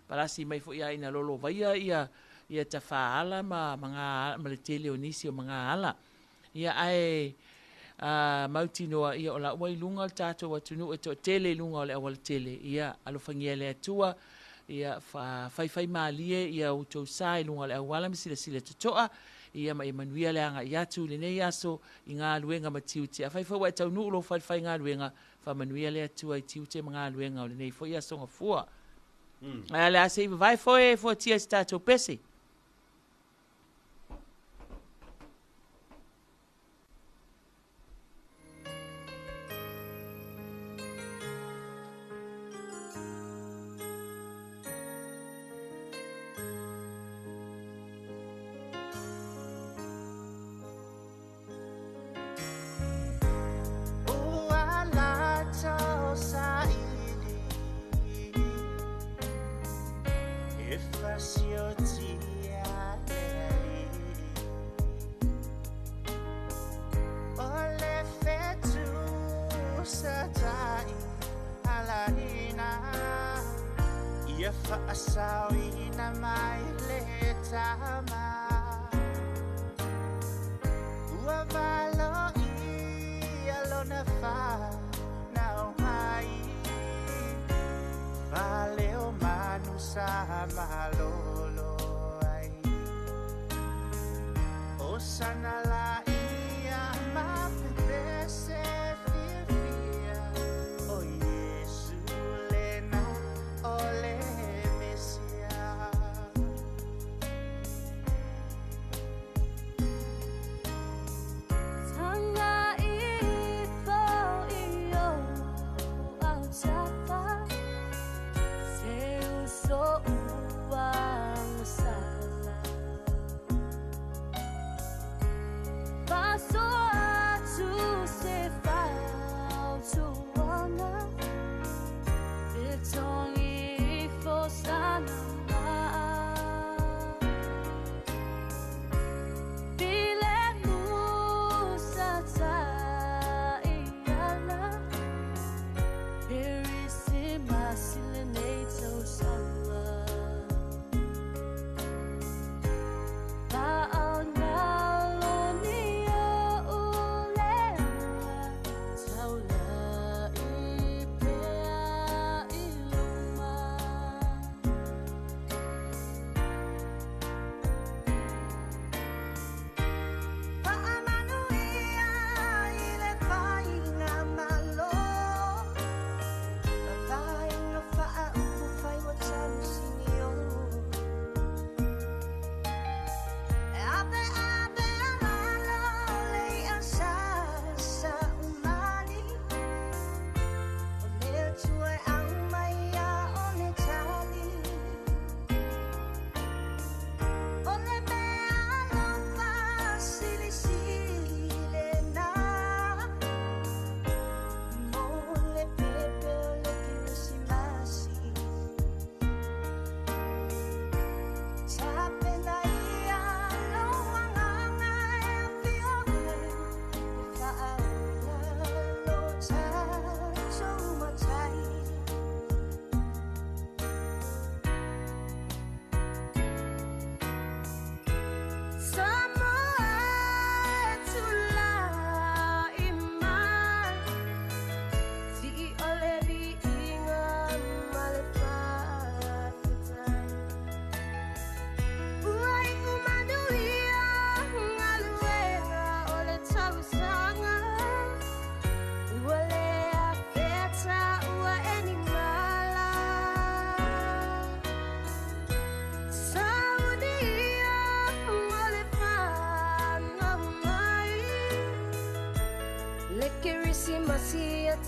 Palasi mai foi lava ina lolovaia ia ia tafaala ma maga ma le tele o nisi o magaala. Ia ae a mautinoa ia o la ua i luga le tatou atunuu e toatele i luga o le aualatele. Ia alofagia e le Atua ia faifaimalie ia outou sa i luga o le auala ma silasila totoa. Ia ma ia manuia le agai atu i lenei aso i galuega ma tiute. Afai foi ua e taunuu lou falefaigaluega, faamanuia le Atua i tiute ma galuega o lenei foi aso gafua. Ae o le a se i vavae foi e fuatia i se tatou pese.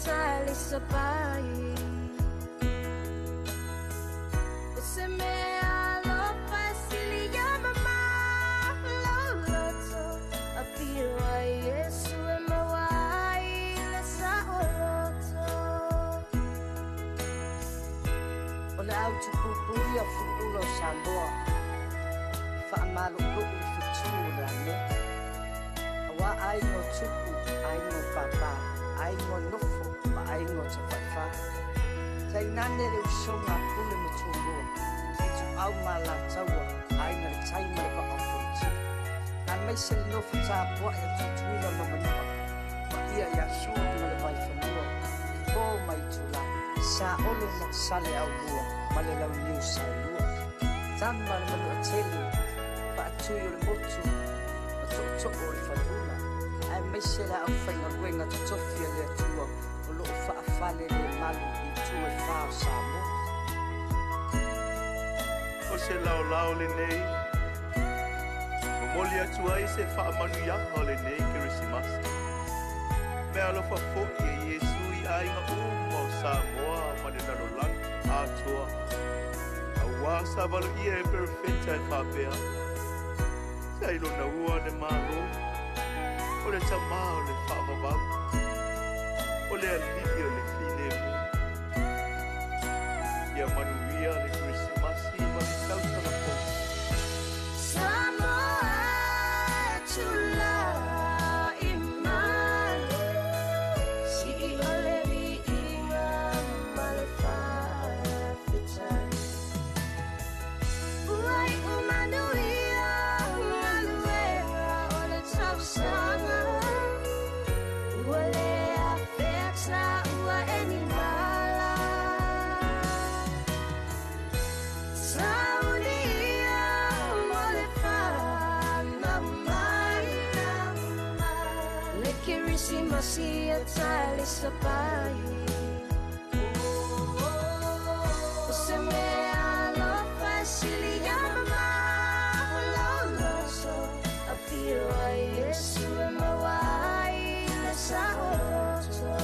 talisapai. O se mea alofa e sili ia mamalo loto, afio ai Iesu e maua ai le saoloto. O le au tupupu ia fuluula o Samoa, faamalulu'u i fetū o le ane. Auā aiga o tupu, aiga o pāpā, aiga o nofo ma aiga o tafaifā. Tainane le usoga a Pule ma Tumua, Ituau ma Alataua, Aiga i le Tai ma le Vaa o Fonoti. Aemaise le nofo tapua'i a Tutuila ma Manua, paia ia Sua ma le Vaifanua, Fofo ma Itulā, Saole ma Saleaaumua ma le Launiu Saelua. Tama le Manu'atele, Faatui o le Motu ma To'oto'o o le Faleula, aemaise le aufaigaluega totofi a le Atua o lo'o fa'afalelemalu i itu e fā o Samoa. O se laolao lenei, momoli atu ai se faamanuiaga o lenei Kerisimasi. Meaalofa foi e Iesu i aiga uma o Samoa ma le lalolagi atoa. Auā sa valoia e perofeta e faapea, Sa i lona ua le Malo, o le Tamā o le faavavau, o le Alii o le filemu. Ia manuia le Kerisimasi ma le tausaga fou. Samoa tulai mai, sii o le viiga ma le faafetai. Ua iu manuia galuega o le tausaga, ua le afea taua e ni mala. Saunia mo le fanau mai, le Kerisimasi e talisapai. O se mea alofa e sili ia mamalo loto, afio ai Iesu e maua ai le saoloto.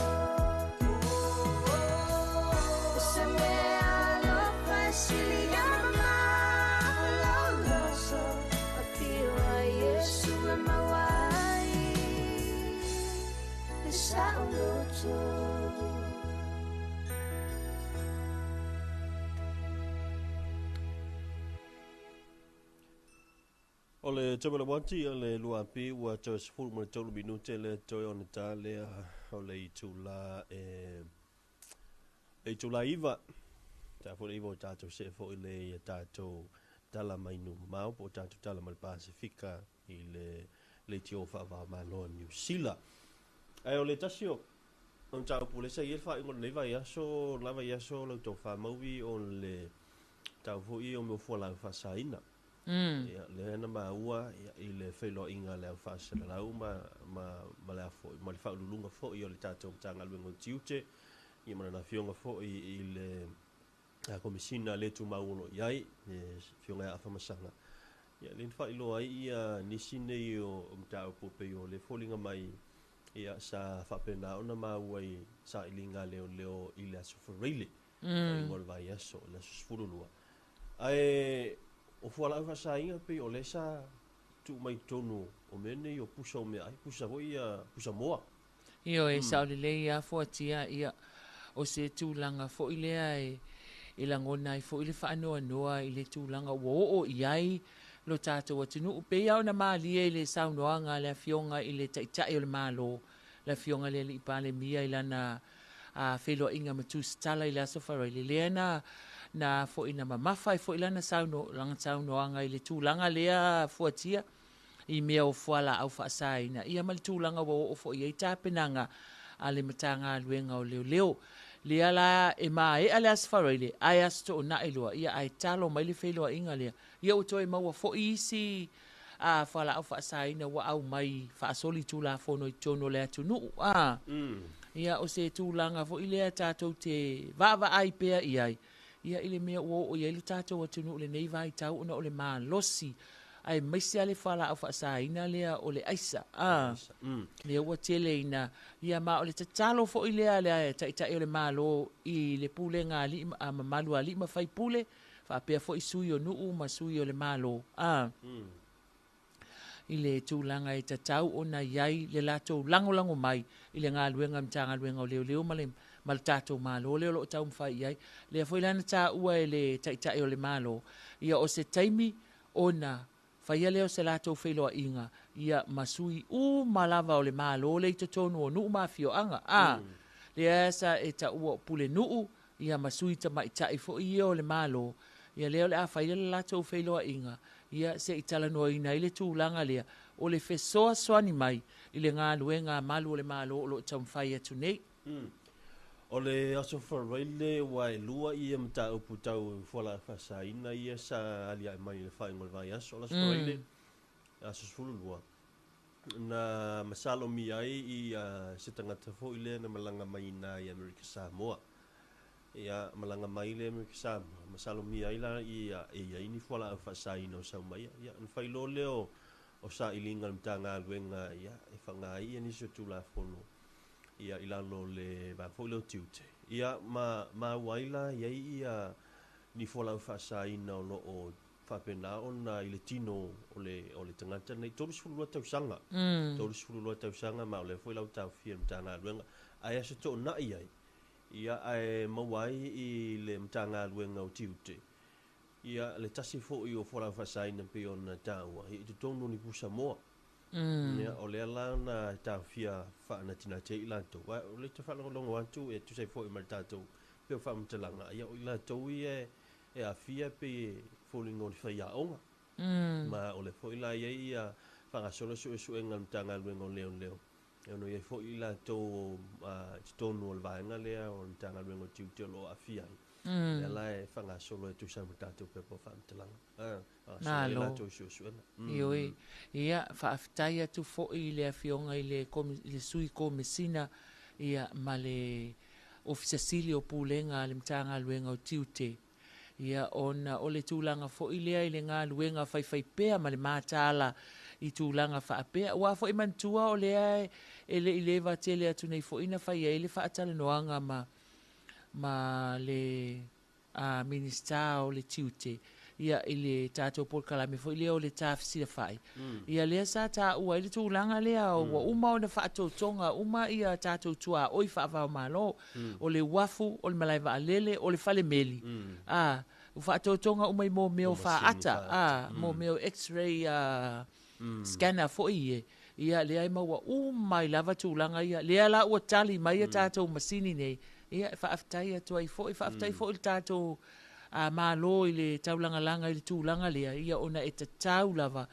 O se mea alofa e sili ia mamalo loto, afio ai Iesu e maua ai le saoloto. O le tauala wati o le luapi ua toe 13 minute le toe ona ta lea o le itula e le itula 9. Ta foi le 9 o tātou se foi le ia tātou tala mai nu mamao po o tātou tala mai le Pasifika i le leitio faava-o-Malo a Niu Sila. Ae o le tasi o o mataupu lea sa i ai le faaiuga o lenei vaiaso, la vaiaso lau tofa mau'i o le tau foi o mea o fualaau faasaina. Ia, lea na maua i le feiloaiga a le au faasalalau ma, ma, ma le a foi, ma le faauluuluga foi o le tatou Matagaluega o Tiute, ia ma lana afioga foi i le Komesina le Tumau o lo o i ai, le Afioga ia Afamasaga. Ia, lea na faailoa ai ia nisi nei o mataupu e pei o le foliga mai, ia, sa faapena ona maua i sailiga a leoleo i le Aso Faraile, faaiuga o le vaiaso, le aso 12. Ae o fualaau faasaina pei o lea sa tuu mai totonu o mea nei o pusa o meaai, pusa foi ia, pusa moa. Ioe, sao lelei lava fuatia, ia, o se tulaga foi lea e lagona ai foi le faanoanoa i le tulaga ua oo i ai lo tatou atunuu. E pei lava ona malie i le saunoaga a le Afioga i le Taitai o le Malo, le Afioga i le Alii Palemia i lana feiloaiga ma Tusitala i le Aso Faraile, lea na na foi na mamafa ai foi lana saunoaga i le tulaga lea fuatia i mea o fualaau faasaina, ia ma le tulaga ua oo foi i ai tapenaga a le Matagaluega o Leoleo. Lea la e maea le Aso Faraile, ae Aso Toonai loa, ia ae talo mai le feiloaiga lea, ia ua toe maua foi isi a fualaau faasaina ua aumai faasolitulafono i totonu o le atunuu. A, ia o se tulaga foi lea tatou te vaavaai pea i ai, ia i le mea ua oo i ai le tatou atunuu i lenei vaitau ona o le malosi Aemaise lava le fualaau faasaina lea o le aisa, a, lea ua tele ina, ia ma o le tatalo foi lea a le Taitai o le Malo i le pulega a alii, a mamalu a alii ma faipule, faapea foi sui o nuu ma sui o le Malo, a, i le tulaga e tatau ona i ai le latou lagolago mai i le galuega a le Matagaluega o Leoleo ma le ma le tatou Malo lea o lo o taumafai i ai. Lea foi la na taua e le Taitai o le Malo, ia o se taimi ona faia lea o se latou feiloaiga ia ma sui uma lava o le Malo lea i totonu o nuu ma afioaga. A, lea sa e taua o pulenuu ia ma sui tamaitai foi ia o le Malo, ia lea o le a fai le latou feiloaiga ia se i talanoaina ai le tulaga lea o le fesoasoani mai i le galuega a malu o le Malo o lo o taumafai atu nei. O le Aso Faraile ua e lua ia mataupu tau fualaau faasaina ia sa aliae mai i le faaiuga o le vaiaso. O le Aso Faraile, aso 12, na masalomia ai ia se tagata foi lea na malaga mai i ina i Amerika Samoa. Ia, malaga mai le Amerika Samoa, masalomia ai la ia e i ai ni fualaau faasaina o sau mai. Ia, ona fai loa lea o sailiga a le Matagaluega ia e faga ai ia nisi o Tulafono ia i lalo o le vaega foi lea o tiute. Ia ma maua ai la i ai ia ni fualaau faasaina o lo o faapena ona i le tino o le o le tagata lenei, 32 tausaga. 32 tausaga ma o lea foi la ua taofia e le Matagaluega. Ae aso toonai ai, ia ae maua ai i le Matagaluega o Tiute, ia le tasi foi o fualaau faasaina pei ona taua, ia i totonu o ni pusa moa. Ia, o lea la na taofia faanatinati ai i latou. Aua o lea ou te faalogologo atu e tusa ai foi ma le tatou pei o faamatalaga, ia o i latou ia e aafia pei e foliga o le faiaoga. Ma o lea foi la e i ai ia faagasolo suesuega a le Matagaluega o Leoleo, e ono i ai foi i latou i totonu o le vaega lea o le Matagaluega o Tiute o lo o aafia ai. Lea la e faagasolo e tusa ai ma le tatou pepa o faamatalaga. Malo. Ioe. Ia, faafetai atu foi i le Afioga i le le Sui Komesina ia ma le Ofisa Sili o Pulega a le Matagaluega o Tiute, ia ona o le tulaga foi lea i le galuega faifaipea ma le mataala i tulaga faapea. Aua foi manatua o lea e le i leva tele atu nei foi na fai ai le faatalanoaga ma ma le a Minisita o le Tiute, ia, i le tatou polokalame foi lea o le Tafesilafai, ia lea sa taua ai le tulaga lea ua uma ona faatotoga uma ia tatou tuaoi faava-o-Malo, o le uafu, o le malae vaalele, o le fale meli, a, ua faatotoga uma i mō mea o faata, a, mō mea o x-ray a, scanner foi ie, ia lea e maua uma ai lava tulaga ia. Lea la ua tali mai a tatou masini nei, ia e faafetai atu ai foi. Faafetai foi i le tatou Malo i le taulagalaga i le tulaga lea, ia ona e tatau lava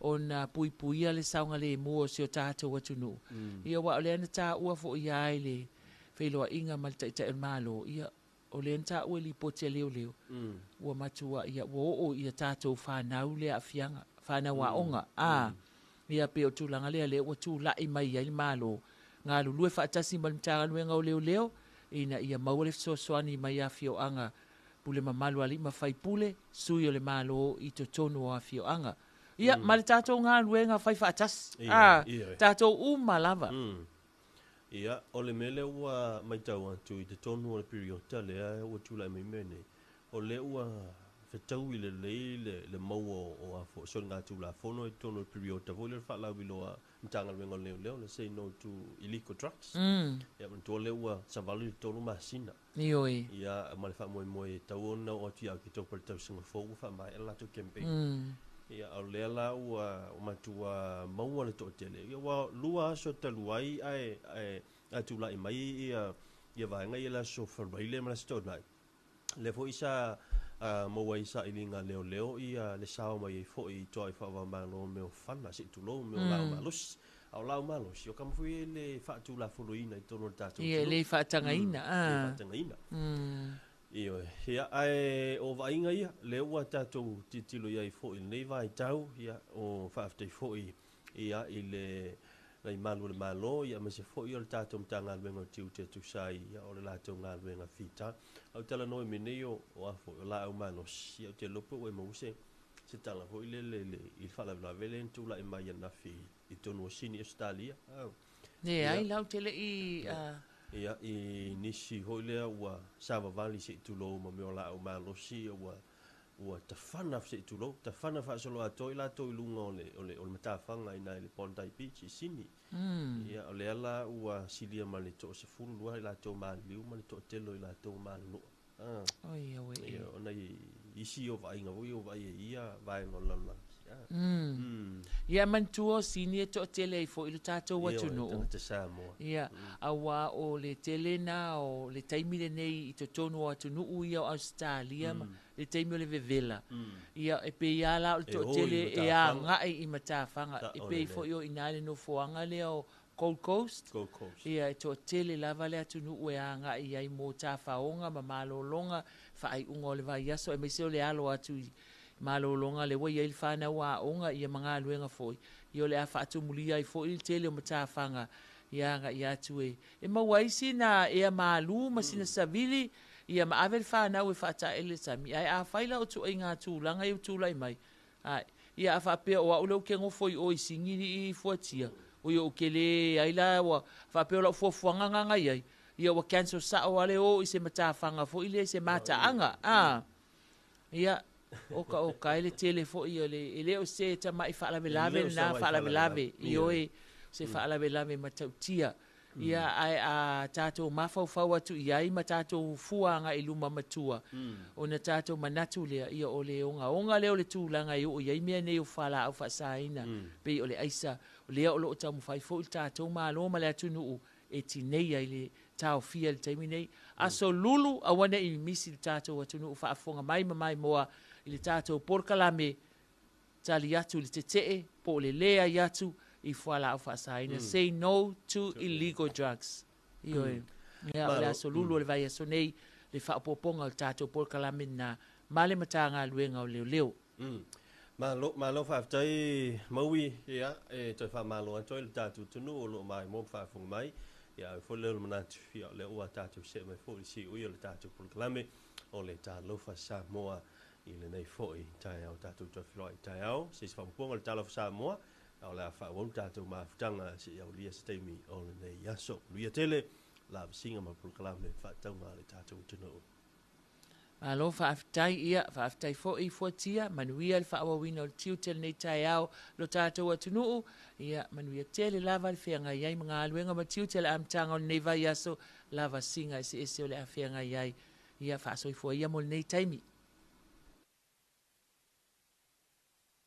ona puipuia le saogalemu o si o tatou atunuu. Ia aua o lea na taua foi lava i le feiloaiga ma le Taitai o le Malo, ia O lea na taua i lipoti a leoleo, ua matua, ia, ua oo i a tatou fanau le aafiaga, fanau aoga, a, ia, pei o le tulaga lea, lea ua tulai mai ai le Malo, galulue faatasi ma le Matagaluega o Leoleo, ina ia maua le fesoasoani mai afioaga pule mamalu a alii ma faipule, sui o le Malo i totonu o afioaga. Ia, ma le tatou galuega fai faatasi, a, tatou uma lava. Ia, o le mea lea ua matau atu i totonu o le piriota lea ua tulai mai mea nei, o lea ua fetaui lelei le maua o a foi soligatulafono i totonu o le piriota foi lea o le faalauiloa a Matagaluega o Leoleo, le Say No to Illegal Drugs. Ia, manatua lea ua savali le 3 masina. Ioe. Ia, ma le faamoemoe e tatau ona oo atu ia Oketopa i le tausaga fou ua faamaea le latou campaign. Ia, a o lea la ua matua maua le toatele. Ia, ua lua aso talu ai ae, ae, ae tulai mai ia, ia vaega ia i le aso Faraile ma le aso Toonai. Lea foi sa maua ai i sailiga leoleo ia le sao mai ai foi i toai faava-o-Malo mea o fana, se i tulou, mea o laau malosi. A o laau malosi, o kama foi ia e le faatulafonoina i totonu o le tatou atunuu. Ia, e le faatagaina. E le faatagaina. Ioe. Ia, ae o vaaiga ia, lea ua tatou tilotilo i ai foi i lenei vaitau, ia, o faafetai foi ia, i le nai malu o le Malo, ia, aemaise foi o le tatou Matagaluega o Tiute e tusa ai, ia, o le latou galuega fita. A ou talanoa i mea nei o, o a foi, o laau malosi, ia, ou te iloa pe ua e maua se se tala foi lele i le faalavelave lea na tulai mai ananafi i totonu o Sini Ausetalia. Leai, la ou te le i. Ia, i nisi foi lea ua savavali se i tulou ma mea o laau malosi, ua tafana se i tulou, tafana faasoloatoa i latou i luga o le, o le, o le matafaga i ina i le Bondi Beach i Sini. Ia, o lea la ua silia ma le toa-12 i latou maliliu ma le toatele o i latou malunua. Oi, auē. Ia, o nai isi o vaaiga foi ia ua vaai ai i ia vaega o le lalolagi. Ia manatua o Sini e toatele ai foi lo tatou atunuu. Ioe, tagata Samoa. Ia, aua o le tele na o le taimi lenei i totonu o atunuu ia o Ausetalia ma le taimi o le vevela. Ia, e pei lava la o le toatele e agai i matafaga. E pei foi o i ina le nofoaga lea o Gold Coast. Gold Coast. Ia, e toatele lava le atunuu e agai i ai mo tafaoga ma malologa, faaiuga o le vaiaso, aemaise o le alo atu i malologa lea ua i ai le fanau aoga ia ma galuega foi, ia o le a faatumulia ai foi le tele o matafaga ia agai atu e e maua ai sina ea malu ma sina savili ia ma ave le fanau e faataele le sami. Ae afai la o ituaiga tulaga ia ua tulai mai, ae ia a faapea o au lea ou te nofo i o i Sini i Fuatia, oi ou te le ai la ua faapea o lau fuafuaga na na i ai, ia ua cancel sao lava le o i se matafaga foi lea i se mataaga, a. Ia, oka oka e le tele foi o le, e le o se tamai faalavelave lena faalavelave, ioe, o se faalavelave matautia. Ia, ae a tatou mafaufau atu i ai ma tatou fua agai i luma matua, ona tatou manatu lea, ia o le ogaoga lea o le tulaga e oo i ai mea nei o fualaau faasaina, pei o le aisa, o lea o lo o taumafai foi le tatou Malo ma le atunuu e tineia i le taofia i le taimi nei. Aso lulu aua ne i misi le tatou atunuu faafofoga mai ma maimoa i le tatou polokalame tali atu i le tetee po o le leai atu i fualaau faasaina, Say No to Illegal Drugs. Ioe. Ia, o le aso lulu o le vaiaso nei le faaopoopoga o le tatou polokalame lena ma le Matagaluega o Leoleo. Malo, malo faafetai Maui, ia, e toe faamalo atu ai le tatou atunuu o lo o maimoa ma faafofoga mai. Ia, au foi lea o le manatu, ia, o lea ua tatou see mai foi i le siui o le tatou polokalame o le Talofa Samoa i lenei foi taeao. Tatou toe feiloai i taeao, se isi faaopoopoga o le Talofa Samoa, a o le a faaauau le tatou mafutaga seia aulia se taimi o lenei aso. Manuia tele lavasiga ma polokalame faatauga a le tatou atunuu. Malo faafetai, ia faafetai foi Fuatia, manuia le faaauauina o le tiute i lenei taeao lo tatou atunuu, ia manuia tele lava le feagai ai ma galuega ma tiute i le amataga o lenei vaiaso, lava siga eseese o le a feagai ai, ia faasoifua ia mo lenei taimi.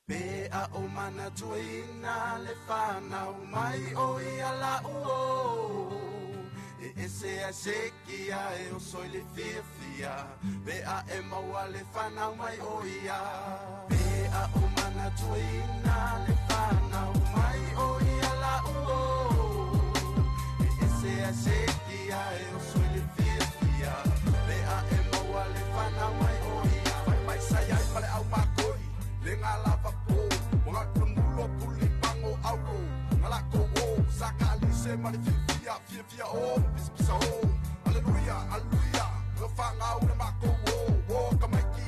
Pe a o manatuaina le fanau mai o ia la'u o E ese ai se kia e oso i le fiafia Pe a e maua le fanau mai o ia Pe a o manatuaina le fanau mai o ia la'u o E ese ai se kia e oso i le fiafia Pe a e maua le fanau mai o ia Fai mai sa iai ma le au makoi Le nga lava po Mo nga kamulo puli pango auro Nga lako o Sa ka lise ma le fiafia Fiafia o Pisa pisa o Aleluia, aleluia Nga whangau le mako o O ka maiki